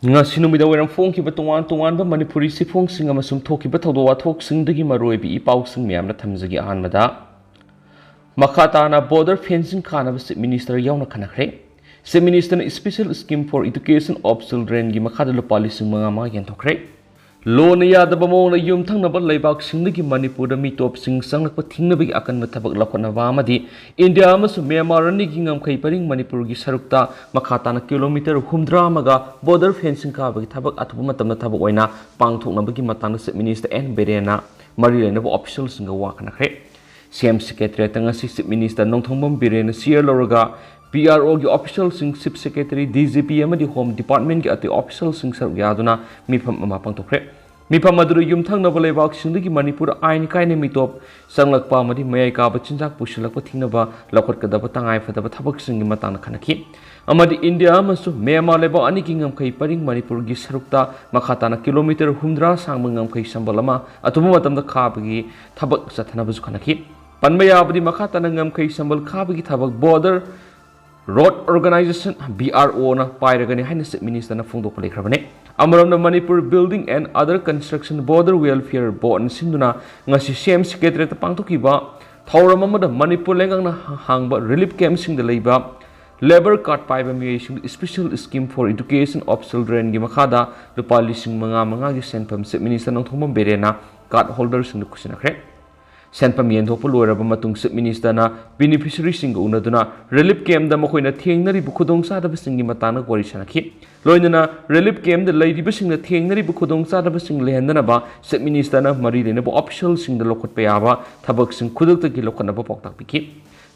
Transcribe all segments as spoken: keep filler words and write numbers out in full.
ꯉꯁꯤ ꯅꯨꯃꯤꯗꯥꯡ ꯋꯥꯏꯔꯝ ꯐꯣꯡꯈꯤꯕ ꯇꯣꯉꯥꯟ ꯇꯣꯉꯥꯟꯕ ꯃꯅꯤꯄꯨꯔꯤ ꯆꯦꯐꯣꯡꯁꯤꯡ ꯑꯃꯁꯨꯡ ꯊꯣꯛꯈꯤꯕ ꯊꯧꯗꯣꯛ ꯋꯥꯊꯣꯛꯁꯤꯡꯗꯒꯤ ꯃꯔꯨꯑꯣꯏꯕ ꯏ ꯄꯥꯎꯁꯤꯡ ꯃꯌꯥꯝꯅ ꯊꯝꯖꯒꯦ꯫ ꯑꯍꯥꯟꯕꯗ, ꯃꯈꯥ ꯇꯥꯅ border fencing ꯈꯥꯅꯕ Chief Minister ꯌꯥꯎꯅ ꯈꯟꯅꯈ꯭ꯔꯦ꯫ Chief Minister ꯅ Special Scheme for Education of Children ꯒꯤ ꯃꯈꯥꯗ ꯂꯨꯄꯥ ꯂꯤꯁꯤꯡ ꯃꯉꯥ ꯃꯉꯥ ꯌꯦꯟꯊꯣꯛꯈ꯭ꯔꯦ꯫ ꯂꯣꯟꯅ ꯌꯥꯗꯕ ꯃꯑꯣꯡꯗ ꯌꯨꯝꯊꯪꯅꯕ ꯂꯩꯕꯥꯛꯁꯤꯡꯗꯒꯤ ꯃꯅꯤꯄꯨꯔꯗ ꯃꯤꯇꯣꯞꯁꯤꯡ ꯆꯪꯂꯛꯄ ꯊꯤꯡꯅꯕꯒꯤ ꯑꯀꯟꯕ ꯊꯕꯛ ꯂꯧꯈꯠꯅꯕ ꯑꯃꯗꯤ ꯏꯟꯗꯤꯌꯥ ꯑꯃꯁꯨꯡ ꯃ꯭ꯌꯥꯟꯃꯥꯔ ꯑꯅꯤꯒꯤ ꯉꯝꯈꯩ ꯄꯔꯤꯡ ꯃꯅꯤꯄꯨꯔꯒꯤ ꯁꯔꯨꯛꯇ ꯃꯈꯥ ꯇꯥꯅ ꯀꯤꯂꯣꯃꯤꯇꯔ ꯍꯨꯝꯗ꯭ꯔꯥ ꯑꯃꯒ border fencing ꯈꯥꯕꯒꯤ ꯊꯕꯛ ꯑꯊꯨꯕ ꯃꯇꯝꯗ ꯊꯕꯛ ꯑꯣꯏꯅ ꯄꯥꯡꯊꯣꯛꯅꯕꯒꯤ ꯃꯇꯥꯡꯗ Chief Minister ꯑꯦꯟ ꯕꯤꯔꯦꯟꯅ ꯃꯔꯤ ꯂꯩꯅꯕ official ꯁꯤꯡꯒ ꯋꯥ ꯈꯟꯅꯈ꯭ꯔꯦ꯫ ꯁꯤ ꯑꯦꯝ Secretariat ꯇ ꯉꯁꯤ Chief Minister ꯅꯣꯡꯊꯣꯝꯕꯝ ꯕꯤꯔꯦꯟꯅ ꯆꯤꯌꯔ ꯂꯧꯔꯒ ꯄꯤ ꯑꯥꯔ ꯑꯣ ꯒꯤ official ꯁꯤꯡ, Chief Secretary, D G P ꯑꯃꯗꯤ Home Department ꯀꯤ ꯑꯇꯩ official ꯁꯤꯡ ꯁꯔꯨꯛ ꯌꯥꯗꯨꯅ ꯃꯤꯐꯝ ꯑꯃ ꯄꯥꯡꯊꯣꯛꯈ꯭ꯔꯦ꯫ ꯃꯤꯐꯝ ꯑꯗꯨꯗ ꯌꯨꯝꯊꯪꯅꯕ ꯂꯩꯕꯥꯛꯁꯤꯡꯗꯒꯤ ꯃꯅꯤꯄꯨꯔ ꯑꯥꯏꯟ ꯀꯥꯏꯅ ꯃꯤꯇꯣꯞ ꯆꯪꯂꯛꯄ ꯑꯃꯗꯤ ꯃꯌꯥꯏ ꯀꯥꯕ ꯆꯤꯟꯖꯥꯛ ꯄꯨꯁꯤꯜꯂꯛꯄ ꯊꯤꯡꯅꯕ ꯂꯧꯈꯠꯀꯗꯕ ꯇꯉꯥꯏ ꯐꯗꯕ ꯊꯕꯛꯁꯤꯡꯒꯤ ꯃꯇꯥꯡꯗ ꯈꯟꯅꯈꯤ꯫ ꯑꯃꯗꯤ ꯏꯟꯗꯤꯌꯥ ꯑꯃꯁꯨꯡ ꯃ꯭ꯌꯥꯟꯃꯥꯔ ꯂꯩꯕꯥꯛ ꯑꯅꯤꯒꯤ ꯉꯝꯈꯩ ꯄꯔꯤꯡ ꯃꯅꯤꯄꯨꯔꯒꯤ ꯁꯔꯨꯛꯇ ꯃꯈꯥ ꯇꯥꯅ ꯀꯤꯂꯣꯃꯤꯇꯔ ꯍꯨꯝꯗ꯭ꯔꯥ ꯁꯥꯡꯕ ꯉꯝꯈꯩ ꯁꯝꯕꯜ ꯑꯃ ꯑꯊꯨꯕ ꯃꯇꯝꯗ ꯈꯥꯕꯒꯤ ꯊꯕꯛ ꯆꯠꯊꯅꯕꯁꯨ ꯈꯟꯅꯈꯤ꯫ ꯄꯟꯕ ꯌꯥꯕꯗꯤ, ꯃꯈꯥ ꯇꯥꯅ ꯉꯝꯈꯩ ꯁꯝꯕꯜ ꯈꯥꯕꯒꯤ ꯊꯕꯛ Border Road Organisation, B R ꯑꯣ ꯅ ꯄꯥꯏꯔꯒꯅꯤ ꯍꯥꯏꯅ Chief Minister ꯅ ꯐꯣꯡꯗꯣꯛꯄ ꯂꯩꯈ꯭ꯔꯕꯅꯤ꯫ ꯑꯃꯔꯣꯝꯗ, Manipur Building and Other Construction Border Welfare Board ꯅ ꯁꯤꯟꯗꯨꯅ ꯉꯁꯤ ꯁꯤ ꯑꯦꯝ Secretariat ꯇ ꯄꯥꯡꯊꯣꯛꯈꯤꯕ ꯊꯧꯔꯝ ꯑꯃꯗ ꯃꯅꯤꯄꯨꯔ ꯂꯩꯉꯥꯛꯅ ꯍꯥꯡꯕ relief camp ꯁꯤꯡꯗ ꯂꯩꯕ labour card ꯄꯥꯏꯕ ꯃꯤꯑꯣꯏꯁꯤꯡ Special Scheme for Education of Children ꯒꯤ ꯃꯈꯥꯗ ꯂꯨꯄꯥ ꯂꯤꯁꯤꯡ ꯃꯉꯥ ꯃꯉꯥꯒꯤ ꯁꯦꯟꯐꯝ Chief Minister Nongthombam ꯕꯤꯔꯦꯟꯅ card holder ꯁꯤꯡꯗ ꯈꯨꯠꯁꯤꯟꯅꯈ꯭ꯔꯦ꯫ ꯁꯦꯟꯐꯝ ꯌꯦꯟꯊꯣꯛꯄ ꯂꯣꯏꯔꯕ ꯃꯇꯨꯡ Chief Minister ꯅ beneficiary ꯁꯤꯡꯒ ꯎꯅꯗꯨꯅ relief camp ꯇ ꯃꯈꯣꯏꯅ ꯊꯦꯡꯅꯔꯤꯕ ꯈꯨꯗꯣꯡꯆꯥꯗꯕꯁꯤꯡꯒꯤ ꯃꯇꯥꯡꯗ ꯋꯥꯔꯤ ꯁꯥꯅꯈꯤ꯫ ꯂꯣꯏꯅꯅ relief camp ꯇ ꯂꯩꯔꯤꯕꯁꯤꯡꯅ ꯊꯦꯡꯅꯔꯤꯕ ꯈꯨꯗꯣꯡꯆꯥꯗꯕꯁꯤꯡ ꯂꯩꯍꯟꯗꯅꯕ Chief Minister ꯅ ꯃꯔꯤ ꯂꯩꯅꯕ official ꯁꯤꯡꯗ ꯂꯧꯈꯠꯄ ꯌꯥꯕ ꯊꯕꯛꯁꯤꯡ ꯈꯨꯗꯛꯇꯒꯤ ꯂꯧꯈꯠꯅꯕ ꯄꯥꯎꯇꯥꯛ ꯄꯤꯈꯤ꯫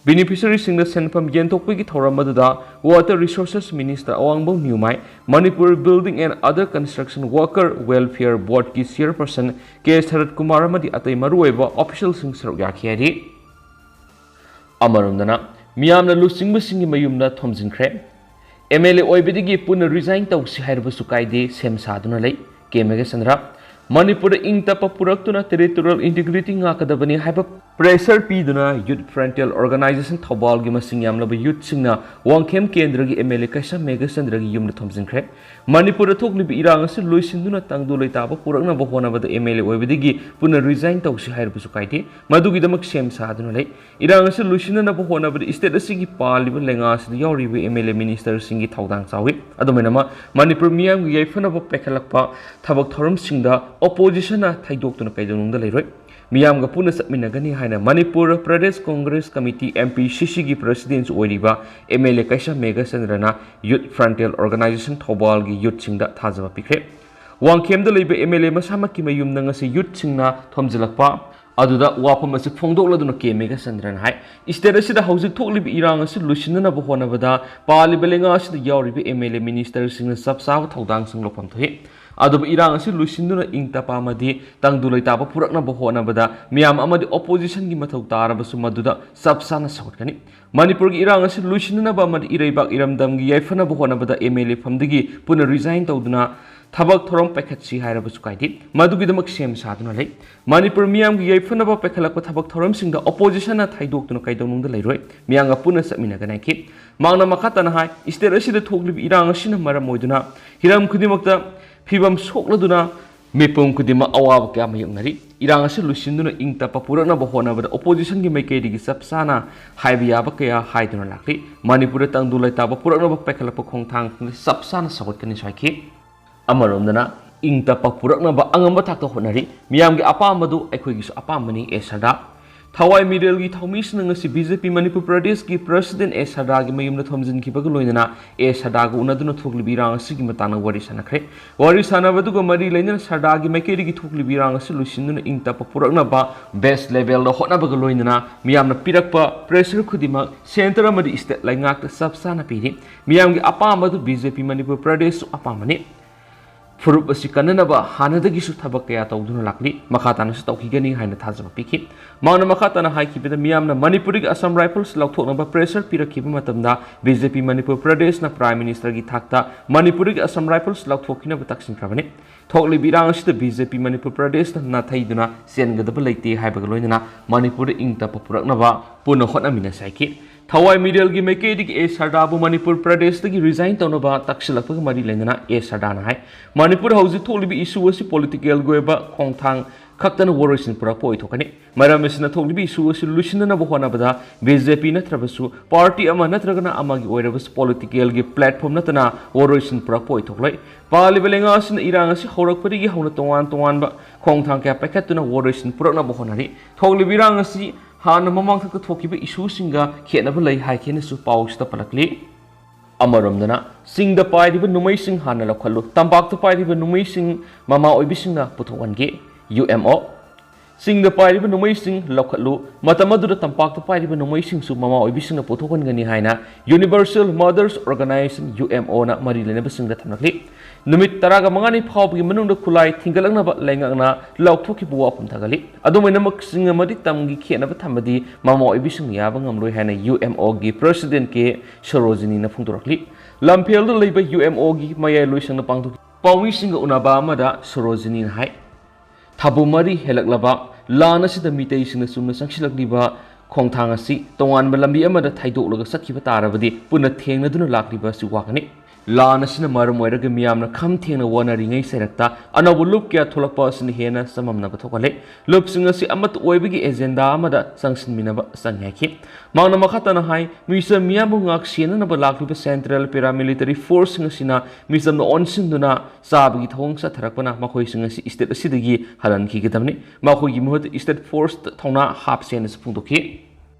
Beneficiary ꯁꯤꯡꯗ ꯁꯦꯟꯐꯝ ꯌꯦꯟꯊꯣꯛꯄꯒꯤ ꯊꯧꯔꯝ ꯑꯗꯨꯗ Water Resources Minister ꯑꯋꯥꯡꯕꯝ ꯅ꯭ꯌꯨꯃꯥꯏ, Manipur Building and Other Construction Worker Welfare Board ꯀꯤ Chairperson ꯀꯦ ꯁꯔꯠ ꯀꯨꯃꯥꯔ ꯑꯃꯗꯤ ꯑꯇꯩ ꯃꯔꯨꯑꯣꯏꯕ official ꯁꯤꯡ ꯁꯔꯨꯛ ꯌꯥꯈꯤ ꯍꯥꯏꯔꯤ꯫ ꯑꯃꯔꯣꯝꯗꯅ, ꯃꯤꯌꯥꯝꯅ ꯂꯨꯆꯤꯡꯕꯁꯤꯡꯒꯤ ꯃꯌꯨꯝꯗ ꯊꯣꯝꯖꯤꯟꯈ꯭ꯔꯦ꯫ ꯑꯦꯝ ꯑꯦꯜ ꯑꯦ ꯑꯣꯏꯕꯗꯒꯤ ꯄꯨꯟꯅ resign ꯇꯧꯁꯤ ꯍꯥꯏꯔꯕꯁꯨ ꯀꯥꯏꯗꯦ, ꯁꯦꯝ ꯁꯥꯗꯨꯅ ꯂꯩ꯫ ꯀꯦ ꯃꯦꯘꯆꯟꯗ꯭ꯔ꯫ ꯃꯅꯤꯄꯨꯔꯗ ꯏꯪ ꯇꯞꯄ ꯄꯨꯔꯛꯇꯨꯅ territorial integrity ꯉꯥꯛꯀꯗꯕꯅꯤ ꯍꯥꯏꯕ Pressure ꯄꯤꯗꯨꯅ Youth Frontier Organization ꯊꯧꯕꯥꯜꯒꯤ ꯃꯁꯤꯡ ꯌꯥꯝꯂꯕ youthꯁꯤꯡꯅ ꯋꯥꯡꯈꯦꯝ ꯀꯦꯟꯗ꯭ꯔꯒꯤ M L A ꯀꯩꯁꯥꯝ ꯃꯦꯘꯆꯟꯗ꯭ꯔꯒꯤ ꯌꯨꯝꯗ ꯊꯣꯝꯖꯤꯟꯈ꯭ꯔꯦ꯫ ꯃꯅꯤꯄꯨꯔꯗ ꯊꯣꯛꯂꯤꯕ ꯏꯔꯥꯡ ꯑꯁꯤ ꯂꯣꯏꯁꯤꯟꯗꯨꯅ ꯇꯪꯗꯨ ꯂꯩꯇꯥꯕ ꯄꯨꯔꯛꯅꯕ ꯍꯣꯠꯅꯕꯗ M L A ꯑꯣꯏꯕꯗꯒꯤ ꯄꯨꯟꯅ resign ꯇꯧꯁꯤ ꯍꯥꯏꯔꯕꯁꯨ ꯀꯥꯏꯗꯦ꯫ ꯃꯗꯨꯒꯤꯗꯃꯛ ꯁꯦꯝ ꯁꯥꯗꯨꯅ ꯂꯩ꯫ ꯏꯔꯥꯡ ꯑꯁꯤ ꯂꯣꯏꯁꯤꯟꯅꯅꯕ ꯍꯣꯠꯅꯕꯗ state ꯑꯁꯤꯒꯤ ꯄꯥꯜꯂꯤꯕ ꯂꯩꯉꯥꯛ ꯑꯁꯤꯗ ꯌꯥꯎꯔꯤꯕ M L A ministerꯁꯤꯡꯒꯤ ꯊꯧꯗꯥꯡ ꯆꯥꯎꯏ꯫ ꯑꯗꯨꯃꯥꯏꯅ ꯃ-, ꯃꯅꯤꯄꯨꯔ ꯃꯤꯌꯥꯝꯒꯤ ꯌꯥꯏꯐꯅꯕ ꯄꯥꯏꯈꯠꯂꯛꯄ ꯊꯕꯛ ꯊꯧꯔꯝꯁꯤꯡꯗ oppositionꯅ ꯊꯩꯗꯣꯛꯇꯨꯅ ꯀꯩꯗꯧꯅꯨꯡꯗ ꯂꯩꯔꯣꯏ꯫ ꯃꯤꯌꯥꯝꯒ ꯄꯨꯟꯅ ꯆꯠꯃꯤꯟꯅꯒꯅꯤ ꯍꯥꯏꯅ Manipur Pradesh Congress committee, M P C Cꯒꯤ presidentꯁꯨ ꯑꯣꯏꯔꯤꯕ M L A Keisham ꯃꯦꯘꯆꯟꯗ꯭ꯔꯅ Youth Frontier Organization ꯊꯧꯕꯥꯜꯒꯤ youthꯁꯤꯡꯗ ꯊꯥꯖꯕ ꯄꯤꯈ꯭ꯔꯦ꯫ ꯋꯥꯡꯈꯦꯝꯗ ꯂꯩꯕ M L A ꯃꯁꯥꯃꯛꯀꯤ ꯃꯌꯨꯝꯗ ꯉꯁꯤ youthꯁꯤꯡꯅ ꯊꯣꯝꯖꯤꯜꯂꯛꯄ ꯑꯗꯨꯗ ꯋꯥꯐꯝ ꯑꯁꯤ ꯐꯣꯡꯗꯣꯛꯂꯗꯨꯅ K ꯃꯦꯘꯆꯟꯗ꯭ꯔꯅ ꯍꯥꯏ, state ꯑꯁꯤꯗ ꯍꯧꯖꯤꯛ ꯊꯣꯛꯂꯤꯕ ꯏꯔꯥꯡ ꯑꯁꯤ ꯂꯣꯏꯁꯤꯟꯅꯅꯕ ꯍꯣꯠꯅꯕꯗ ꯄꯥꯜꯂꯤꯕ ꯂꯩꯉꯥꯛ ꯑꯁꯤꯗ ꯌꯥꯎꯔꯤꯕ M L A ministerꯁꯤꯡꯅ ꯆꯞ ꯆꯥꯕ ꯊꯧꯗꯥꯡꯁꯤꯡ ꯂꯧꯐꯝ ꯊꯣꯛꯏ꯫ ꯑꯗꯨꯕꯨ ꯏꯔꯥꯡ ꯑꯁꯤ ꯂꯣꯏꯁꯤꯟꯗꯨꯅ ꯏꯪ ꯇꯞꯄ ꯑꯃꯗꯤ ꯇꯪꯗꯨ ꯂꯩꯇꯥꯕ ꯄꯨꯔꯛꯅꯕ ꯍꯣꯠꯅꯕꯗ ꯃꯤꯌꯥꯝ ꯑꯃꯗꯤ oppositionꯒꯤ ꯃꯊꯧ ꯇꯥꯔꯕꯁꯨ ꯃꯗꯨꯗ ꯆꯞ ꯆꯥꯅ ꯁꯧꯒꯠꯀꯅꯤ꯫ ꯃꯅꯤꯄꯨꯔꯒꯤ ꯏꯔꯥꯡ ꯑꯁꯤ ꯂꯣꯏꯁꯤꯟꯅꯅꯕ ꯑꯃꯗꯤ ꯏꯔꯩꯕꯥꯛ ꯏꯔꯝꯗꯝꯒꯤ ꯌꯥꯏꯐꯅꯕ ꯍꯣꯠꯅꯕꯗ M L A ꯐꯝꯗꯒꯤ ꯄꯨꯟꯅ resign ꯇꯧꯗꯨꯅ ꯊꯕꯛ ꯊꯧꯔꯝ ꯄꯥꯏꯈꯠꯁꯤ ꯍꯥꯏꯔꯕꯁꯨ ꯀꯥꯏꯗꯦ꯫ ꯃꯗꯨꯒꯤꯗꯃꯛ ꯁꯦꯝ ꯁꯥꯗꯨꯅ ꯂꯩ꯫ ꯃꯅꯤꯄꯨꯔ ꯃꯤꯌꯥꯝꯒꯤ ꯌꯥꯏꯐꯅꯕ ꯄꯥꯏꯈꯠꯂꯛꯄ ꯊꯕꯛ ꯊꯧꯔꯝꯁꯤꯡꯗ oppositionꯅ ꯊꯩꯗꯣꯛꯇꯨꯅ ꯀꯩꯗꯧꯅꯨꯡꯗ ꯂꯩꯔꯣꯏ꯫ ꯃꯤꯌꯥꯝꯒ ꯄꯨꯟꯅ ꯆꯠꯃꯤꯟꯅꯒꯅꯤ ꯍꯥꯏꯈꯤ꯫ ꯃꯍꯥꯛꯅ ꯃꯈꯥ ꯇꯥꯅ ꯍꯥꯏ, state ꯑꯁꯤꯗ ꯊꯣꯛꯂꯤꯕ ꯏꯔꯥꯡ ꯑꯁꯤꯅ ꯃꯔꯝ ꯑꯣꯏꯗꯨꯅ ꯍꯤꯔꯝ ꯈꯨꯗꯤꯡꯃꯛꯇ ꯐꯤꯕꯝ ꯁꯣꯛꯂꯗꯨꯅ ꯃꯤꯄꯨꯝ ꯈꯨꯗꯤꯡꯃꯛ ꯑꯋꯥꯕ ꯀꯌꯥ ꯃꯥꯌꯣꯛꯅꯔꯤ꯫ ꯏꯔꯥꯡ ꯑꯁꯤ ꯂꯣꯏꯁꯤꯟꯗꯨꯅ ꯏꯪ ꯇꯞꯄ ꯄꯨꯔꯛꯅꯕ ꯍꯣꯠꯅꯕꯗ oppositionꯒꯤ ꯃꯥꯏꯀꯩꯗꯒꯤ ꯆꯞ ꯆꯥꯅ ꯍꯥꯏꯕ ꯌꯥꯕ ꯀꯌꯥ ꯍꯥꯏꯗꯨꯅ ꯂꯥꯛꯂꯤ꯫ ꯃꯅꯤꯄꯨꯔꯗ ꯇꯪꯗꯨ ꯂꯩꯇꯥꯕ ꯄꯨꯔꯛꯅꯕ ꯄꯥꯏꯈꯠꯂꯛꯄ ꯈꯣꯡꯊꯥꯡꯁꯤꯡꯗ ꯆꯞ ꯆꯥꯅ ꯁꯧꯒꯠꯀꯅꯤꯁꯨ ꯍꯥꯏꯈꯤ꯫ ꯑꯃꯔꯣꯝꯗꯅ ꯏꯪ ꯇꯞꯄ ꯄꯨꯔꯛꯅꯕ ꯑꯉꯝꯕ ꯊꯥꯛꯇ ꯍꯣꯠꯅꯔꯤ꯫ ꯃꯤꯌꯥꯝꯒꯤ ꯑꯄꯥꯝꯕꯗꯨ ꯑꯩꯈꯣꯏꯒꯤꯁꯨ ꯑꯄꯥꯝꯕꯅꯤ, ꯑꯦ ꯁꯔꯗꯥꯔ꯫ ꯊꯋꯥꯏ ꯃꯤꯔꯦꯜꯒꯤ ꯊꯧꯃꯤꯁꯤꯡꯅ ꯉꯁꯤ B J P ꯃꯅꯤꯄꯨꯔ ꯄ꯭ꯔꯗꯦꯁꯀꯤ president ꯑꯦ ꯁꯔꯗꯥꯔꯒꯤ ꯃꯌꯨꯝꯗ ꯊꯣꯝꯖꯤꯟꯈꯤꯕꯒ ꯂꯣꯏꯅꯅ ꯑꯦ ꯁꯔꯗꯥꯔꯒ ꯎꯅꯗꯨꯅ ꯊꯣꯛꯂꯤꯕ ꯏꯔꯥꯡ ꯑꯁꯤꯒꯤ ꯃꯇꯥꯡꯗ ꯋꯥꯔꯤ ꯁꯥꯟꯅꯈ꯭ꯔꯦ꯫ ꯋꯥꯔꯤ ꯁꯥꯟꯅꯕꯗꯨꯒ ꯃꯔꯤ ꯂꯩꯅꯅ ꯁꯔꯗꯥꯔꯒꯤ ꯃꯥꯏꯀꯩꯗꯒꯤ ꯊꯣꯛꯂꯤꯕ ꯏꯔꯥꯡ ꯑꯁꯤ ꯂꯣꯏꯁꯤꯟꯗꯨꯅ ꯏꯪ ꯇꯞꯄ ꯄꯨꯔꯛꯅꯕ base levelꯗ ꯍꯣꯠꯅꯕꯒ ꯂꯣꯏꯅꯅ ꯃꯤꯌꯥꯝꯅ ꯄꯤꯔꯛꯄ pressure ꯈꯨꯗꯤꯡꯃꯛ centre ꯑꯃꯗꯤ state ꯂꯩꯉꯥꯛꯇ ꯆꯞ ꯆꯥꯅ ꯄꯤꯔꯤ꯫ ꯃꯤꯌꯥꯝꯒꯤ ꯑꯄꯥꯝꯕꯗꯨ B J P ꯃꯅꯤꯄꯨꯔ ꯄ꯭ꯔꯗꯦꯁꯁꯨ ꯑꯄꯥꯝꯕꯅꯤ꯫ ꯐꯨꯔꯨꯞ ꯑꯁꯤ ꯀꯟꯅꯅꯕ ꯍꯥꯟꯅꯗꯒꯤꯁꯨ ꯊꯕꯛ ꯀꯌꯥ ꯇꯧꯗꯨꯅ ꯂꯥꯛꯂꯤ, ꯃꯈꯥ ꯇꯥꯅꯁꯨ ꯇꯧꯈꯤꯒꯅꯤ ꯍꯥꯏꯅ ꯊꯥꯖꯕ ꯄꯤꯈꯤ꯫ ꯃꯍꯥꯛꯅ ꯃꯈꯥ ꯇꯥꯅ ꯍꯥꯏꯈꯤꯕꯗ, ꯃꯤꯌꯥꯝꯅ ꯃꯅꯤꯄꯨꯔꯗꯒꯤ ꯑꯁꯥꯝ ꯔꯥꯏꯐꯜꯁ ꯂꯧꯊꯣꯛꯅꯕ ꯄ꯭ꯔꯦꯁꯔ ꯄꯤꯔꯛꯈꯤꯕ ꯃꯇꯝꯗ ꯕꯤ ꯖꯦ ꯄꯤ ꯃꯅꯤꯄꯨꯔ ꯄ꯭ꯔꯗꯦꯁꯅ ꯄ꯭ꯔꯥꯏꯝ ꯃꯤꯅꯤꯁꯇꯔꯒꯤ ꯊꯥꯛꯇ ꯃꯅꯤꯄꯨꯔꯗꯒꯤ ꯑꯁꯥꯝ ꯔꯥꯏꯐꯜꯁ ꯂꯧꯊꯣꯛꯈꯤꯅꯕ ꯇꯛꯁꯤꯟꯈ꯭ꯔꯕꯅꯤ꯫ ꯊꯣꯛꯂꯤꯕ ꯏꯔꯥꯡ ꯑꯁꯤꯗ ꯕꯤ ꯖꯦ ꯄꯤ ꯃꯅꯤꯄꯨꯔ ꯄ꯭ꯔꯗꯦꯁꯅ ꯅꯥꯊꯩꯗꯨꯅ ꯆꯦꯟꯒꯗꯕ ꯂꯩꯇꯦ ꯍꯥꯏꯕꯒ ꯂꯣꯏꯅꯅ ꯃꯅꯤꯄꯨꯔꯗ ꯏꯪ ꯇꯞꯄ ꯄꯨꯔꯛꯅꯕ ꯄꯨꯟꯅ ꯍꯣꯠꯅꯃꯤꯟꯅꯁꯤ ꯍꯥꯏꯈꯤ꯫ ꯊꯋꯥꯏ ꯃꯤꯔꯦꯜꯒꯤ ꯃꯥꯏꯀꯩꯗꯒꯤ ꯑꯦ ꯁꯔꯗꯥꯕꯨ ꯃꯅꯤꯄꯨꯔ ꯄ꯭ꯔꯗꯦꯁꯇꯒꯤ ꯔꯤꯖꯥꯏꯟ ꯇꯧꯅꯕ ꯇꯛꯁꯤꯜꯂꯛꯄꯒ ꯃꯔꯤ ꯂꯩꯅꯅ ꯑꯦ ꯁꯔꯗꯥꯅ ꯍꯥꯏ, ꯃꯅꯤꯄꯨꯔ ꯍꯧꯖꯤꯛ ꯊꯣꯛꯂꯤꯕ ꯏꯁꯨ ꯑꯁꯤ ꯄꯣꯂꯤꯇꯤꯀꯦꯜꯒꯤ ꯑꯣꯏꯕ ꯈꯣꯡꯊꯥꯡ ꯈꯛꯇꯅ ꯋꯥꯔꯣꯏꯁꯤꯟ ꯄꯨꯔꯛꯄ ꯑꯣꯏꯊꯣꯛꯀꯅꯤ꯫ ꯃꯔꯝ ꯑꯁꯤꯅ ꯊꯣꯛꯂꯤꯕ ꯏꯁꯨ ꯑꯁꯤ ꯂꯣꯏꯁꯤꯟꯅꯅꯕ ꯍꯣꯠꯅꯕꯗ ꯕꯤ ꯖꯦ ꯄꯤ ꯅꯠꯇ꯭ꯔꯕꯁꯨ ꯄꯥꯔꯇꯤ ꯑꯃ ꯅꯠꯇ꯭ꯔꯒꯅ ꯑꯃꯒꯤ ꯑꯣꯏꯔꯕꯁꯨ ꯄꯣꯂꯤꯇꯤꯀꯦꯜꯒꯤ ꯄ꯭ꯂꯦꯠꯐꯣꯝ ꯅꯠꯇꯅ ꯋꯥꯔꯣꯏꯁꯤꯟ ꯄꯨꯔꯛꯄ ꯑꯣꯏꯊꯣꯛꯂꯣꯏ꯫ ꯄꯥꯜꯂꯤꯕ ꯂꯩꯉꯥꯛ ꯑꯁꯤꯅ ꯏꯔꯥꯡ ꯑꯁꯤ ꯍꯧꯔꯛꯄꯗꯒꯤ ꯍꯧꯅ ꯇꯣꯉꯥꯟ ꯇꯣꯉꯥꯟꯕ ꯈꯣꯡꯊꯥꯡ ꯀꯌꯥ ꯄꯥꯏꯈꯠꯇꯨꯅ ꯋꯥꯔꯣꯏꯁꯤꯟ ꯄꯨꯔꯛꯅꯕ ꯍꯣꯠꯅꯔꯤ꯫ ꯊꯣꯛꯂꯤꯕ ꯏꯔꯥꯡ ꯑꯁꯤ ꯍꯥꯟꯅ ꯃꯃꯥꯡ ꯊꯛꯇ ꯊꯣꯛꯈꯤꯕ ꯏꯁꯨꯁꯤꯡꯒ ꯈꯦꯠꯅꯕ ꯂꯩ ꯍꯥꯏꯈꯤꯅꯁꯨ ꯄꯥꯎꯁꯤꯗ ꯄꯜꯂꯛꯂꯤ꯫ ꯑꯃꯔꯣꯝꯗꯅ, ꯆꯤꯡꯗ ꯄꯥꯏꯔꯤꯕ ꯅꯣꯡꯃꯩꯁꯤꯡ ꯍꯥꯟꯅ ꯂꯧꯈꯠꯂꯨ, ꯇꯝꯄꯥꯛꯇ ꯄꯥꯏꯔꯤꯕ ꯅꯣꯡꯃꯩꯁꯤꯡ ꯃꯃꯥ ꯑꯣꯏꯕꯤꯁꯤꯡꯅ ꯄꯨꯊꯣꯛꯍꯟꯒꯦ, ꯌꯨ ꯑꯦꯝ ꯑꯣ꯫ ꯆꯤꯡꯗ ꯄꯥꯏꯔꯤꯕ ꯅꯣꯡꯃꯩꯁꯤꯡ ꯂꯧꯈꯠꯂꯨ, ꯃꯇꯝ ꯑꯗꯨꯗ ꯇꯝꯄꯥꯛꯇ ꯄꯥꯏꯔꯤꯕ ꯅꯣꯡꯃꯩꯁꯤꯡꯁꯨ ꯃꯃꯥ ꯑꯣꯏꯕꯤꯁꯤꯡꯅ ꯄꯨꯊꯣꯛꯍꯟꯒꯅꯤ ꯍꯥꯏꯅ Universal Mothers Organization, U M ꯑꯣꯅ ꯃꯔꯤ ꯂꯩꯅꯕꯁꯤꯡꯗ ꯊꯝꯂꯛꯂꯤ꯫ ꯅꯨꯃꯤꯠ ꯇꯔꯥꯒ ꯃꯉꯥꯅꯤ ꯐꯥꯎꯕꯒꯤ ꯃꯅꯨꯡꯗ ꯈꯨꯠꯂꯥꯏ ꯊꯤꯡꯒꯠꯂꯛꯅꯕ ꯂꯩꯉꯥꯛꯅ ꯂꯥꯎꯊꯣꯛꯈꯤꯕ ꯋꯥꯐꯝ ꯊꯥꯒꯠꯂꯤ꯫ ꯑꯗꯨꯝ ꯑꯣꯏꯅꯃꯛ, ꯆꯤꯡ ꯑꯃꯗꯤ ꯇꯝꯒꯤ ꯈꯦꯠꯅꯕ ꯊꯝꯕꯗꯤ ꯃꯃꯥ ꯑꯣꯏꯕꯤꯁꯤꯡꯅ ꯌꯥꯕ ꯉꯝꯂꯣꯏ ꯍꯥꯏꯅ ꯌꯨ ꯑꯦꯝ ꯑꯣꯒꯤ ꯄ꯭ꯔꯦꯁꯤꯗꯦꯟꯠ ꯀꯦ ꯁꯣꯔꯣꯖꯤꯅꯤꯅ ꯐꯣꯡꯗꯣꯔꯛꯂꯤ꯫ ꯂꯝꯐꯦꯜꯗ ꯂꯩꯕ ꯌꯨ ꯑꯦꯝ ꯑꯣꯒꯤ ꯃꯌꯥꯏ ꯂꯣꯏꯁꯪꯅ ꯄꯥꯡꯊꯣꯛꯈꯤ꯫ ꯄꯥꯎꯃꯤꯁꯤꯡꯒ ꯎꯅꯕ ꯑꯃꯗ ꯁꯣꯔꯣꯖꯤꯅꯤꯅ ꯍꯥꯏ, ꯊꯥꯕꯨ ꯃꯔꯤ ꯍꯦꯜꯂꯛꯂꯕ ꯂꯥꯟ ꯑꯁꯤꯗ ꯃꯤꯇꯩꯁꯤꯡꯅ ꯆꯨꯝꯅ ꯆꯪꯁꯤꯜꯂꯛꯂꯤꯕ ꯈꯣꯡꯊꯥꯡ ꯑꯁꯤ ꯇꯣꯉꯥꯟꯕ ꯂꯝꯕꯤ ꯑꯃꯗ ꯊꯩꯗꯣꯛꯂꯒ ꯆꯠꯈꯤꯕ ꯇꯥꯔꯕꯗꯤ ꯄꯨꯟꯅ ꯊꯦꯡꯅꯗꯨꯅ ꯂꯥꯛꯂꯤꯕ ꯑꯁꯤ ꯋꯥꯒꯅꯤ꯫ ꯂꯥꯟ ꯑꯁꯤꯅ ꯃꯔꯝ ꯑꯣꯏꯔꯒ ꯃꯤꯌꯥꯝꯅ ꯈꯝ ꯊꯦꯡꯅ ꯋꯥꯅꯔꯤꯉꯩ ꯁꯩꯔꯛꯇ ꯑꯅꯧꯕ ꯂꯨꯞ ꯀꯌꯥ ꯊꯣꯛꯂꯛꯄ ꯑꯁꯤꯅ ꯍꯦꯟꯅ ꯆꯃꯝꯅꯕ ꯊꯣꯛꯍꯜꯂꯦ꯫ ꯂꯨꯞꯁꯤꯡ ꯑꯁꯤ ꯑꯃꯠꯇ ꯑꯣꯏꯕꯒꯤ ꯑꯦꯖꯦꯟꯗꯥ ꯑꯃꯗ ꯆꯪꯁꯤꯟꯃꯤꯟꯅꯕ ꯆꯪꯉꯤ ꯍꯥꯏꯈꯤ꯫ ꯃꯍꯥꯛꯅ ꯃꯈꯥ ꯇꯥꯅ ꯍꯥꯏ, ꯃꯤꯆꯝ ꯃꯤꯌꯥꯝꯕꯨ ꯉꯥꯛ ꯁꯦꯟꯅꯅꯕ ꯂꯥꯛꯂꯤꯕ ꯁꯦꯟꯇ꯭ꯔꯦꯜ ꯄꯦꯔꯥꯃꯤꯂꯤꯇꯔꯤ ꯐꯣꯔꯁꯁꯤꯡ ꯑꯁꯤꯅ ꯃꯤꯆꯝꯅ ꯑꯣꯟꯁꯤꯟꯗꯨꯅ ꯆꯥꯕꯒꯤ ꯊꯧꯑꯣꯡ ꯆꯠꯊꯔꯛꯄꯅ ꯃꯈꯣꯏꯁꯤꯡ ꯑꯁꯤ ꯏꯁꯇꯦꯠ ꯑꯁꯤꯗꯒꯤ ꯍꯜꯍꯟꯈꯤꯒꯗꯕꯅꯤ꯫ ꯃꯈꯣꯏꯒꯤ ꯃꯍꯨꯠꯇ ꯏꯁꯇꯦꯠ ꯐꯣꯔꯁꯇ ꯊꯧꯅꯥ ꯍꯥꯞꯁꯦꯅꯁꯨ ꯐꯣꯡꯗꯣꯛꯈꯤ꯫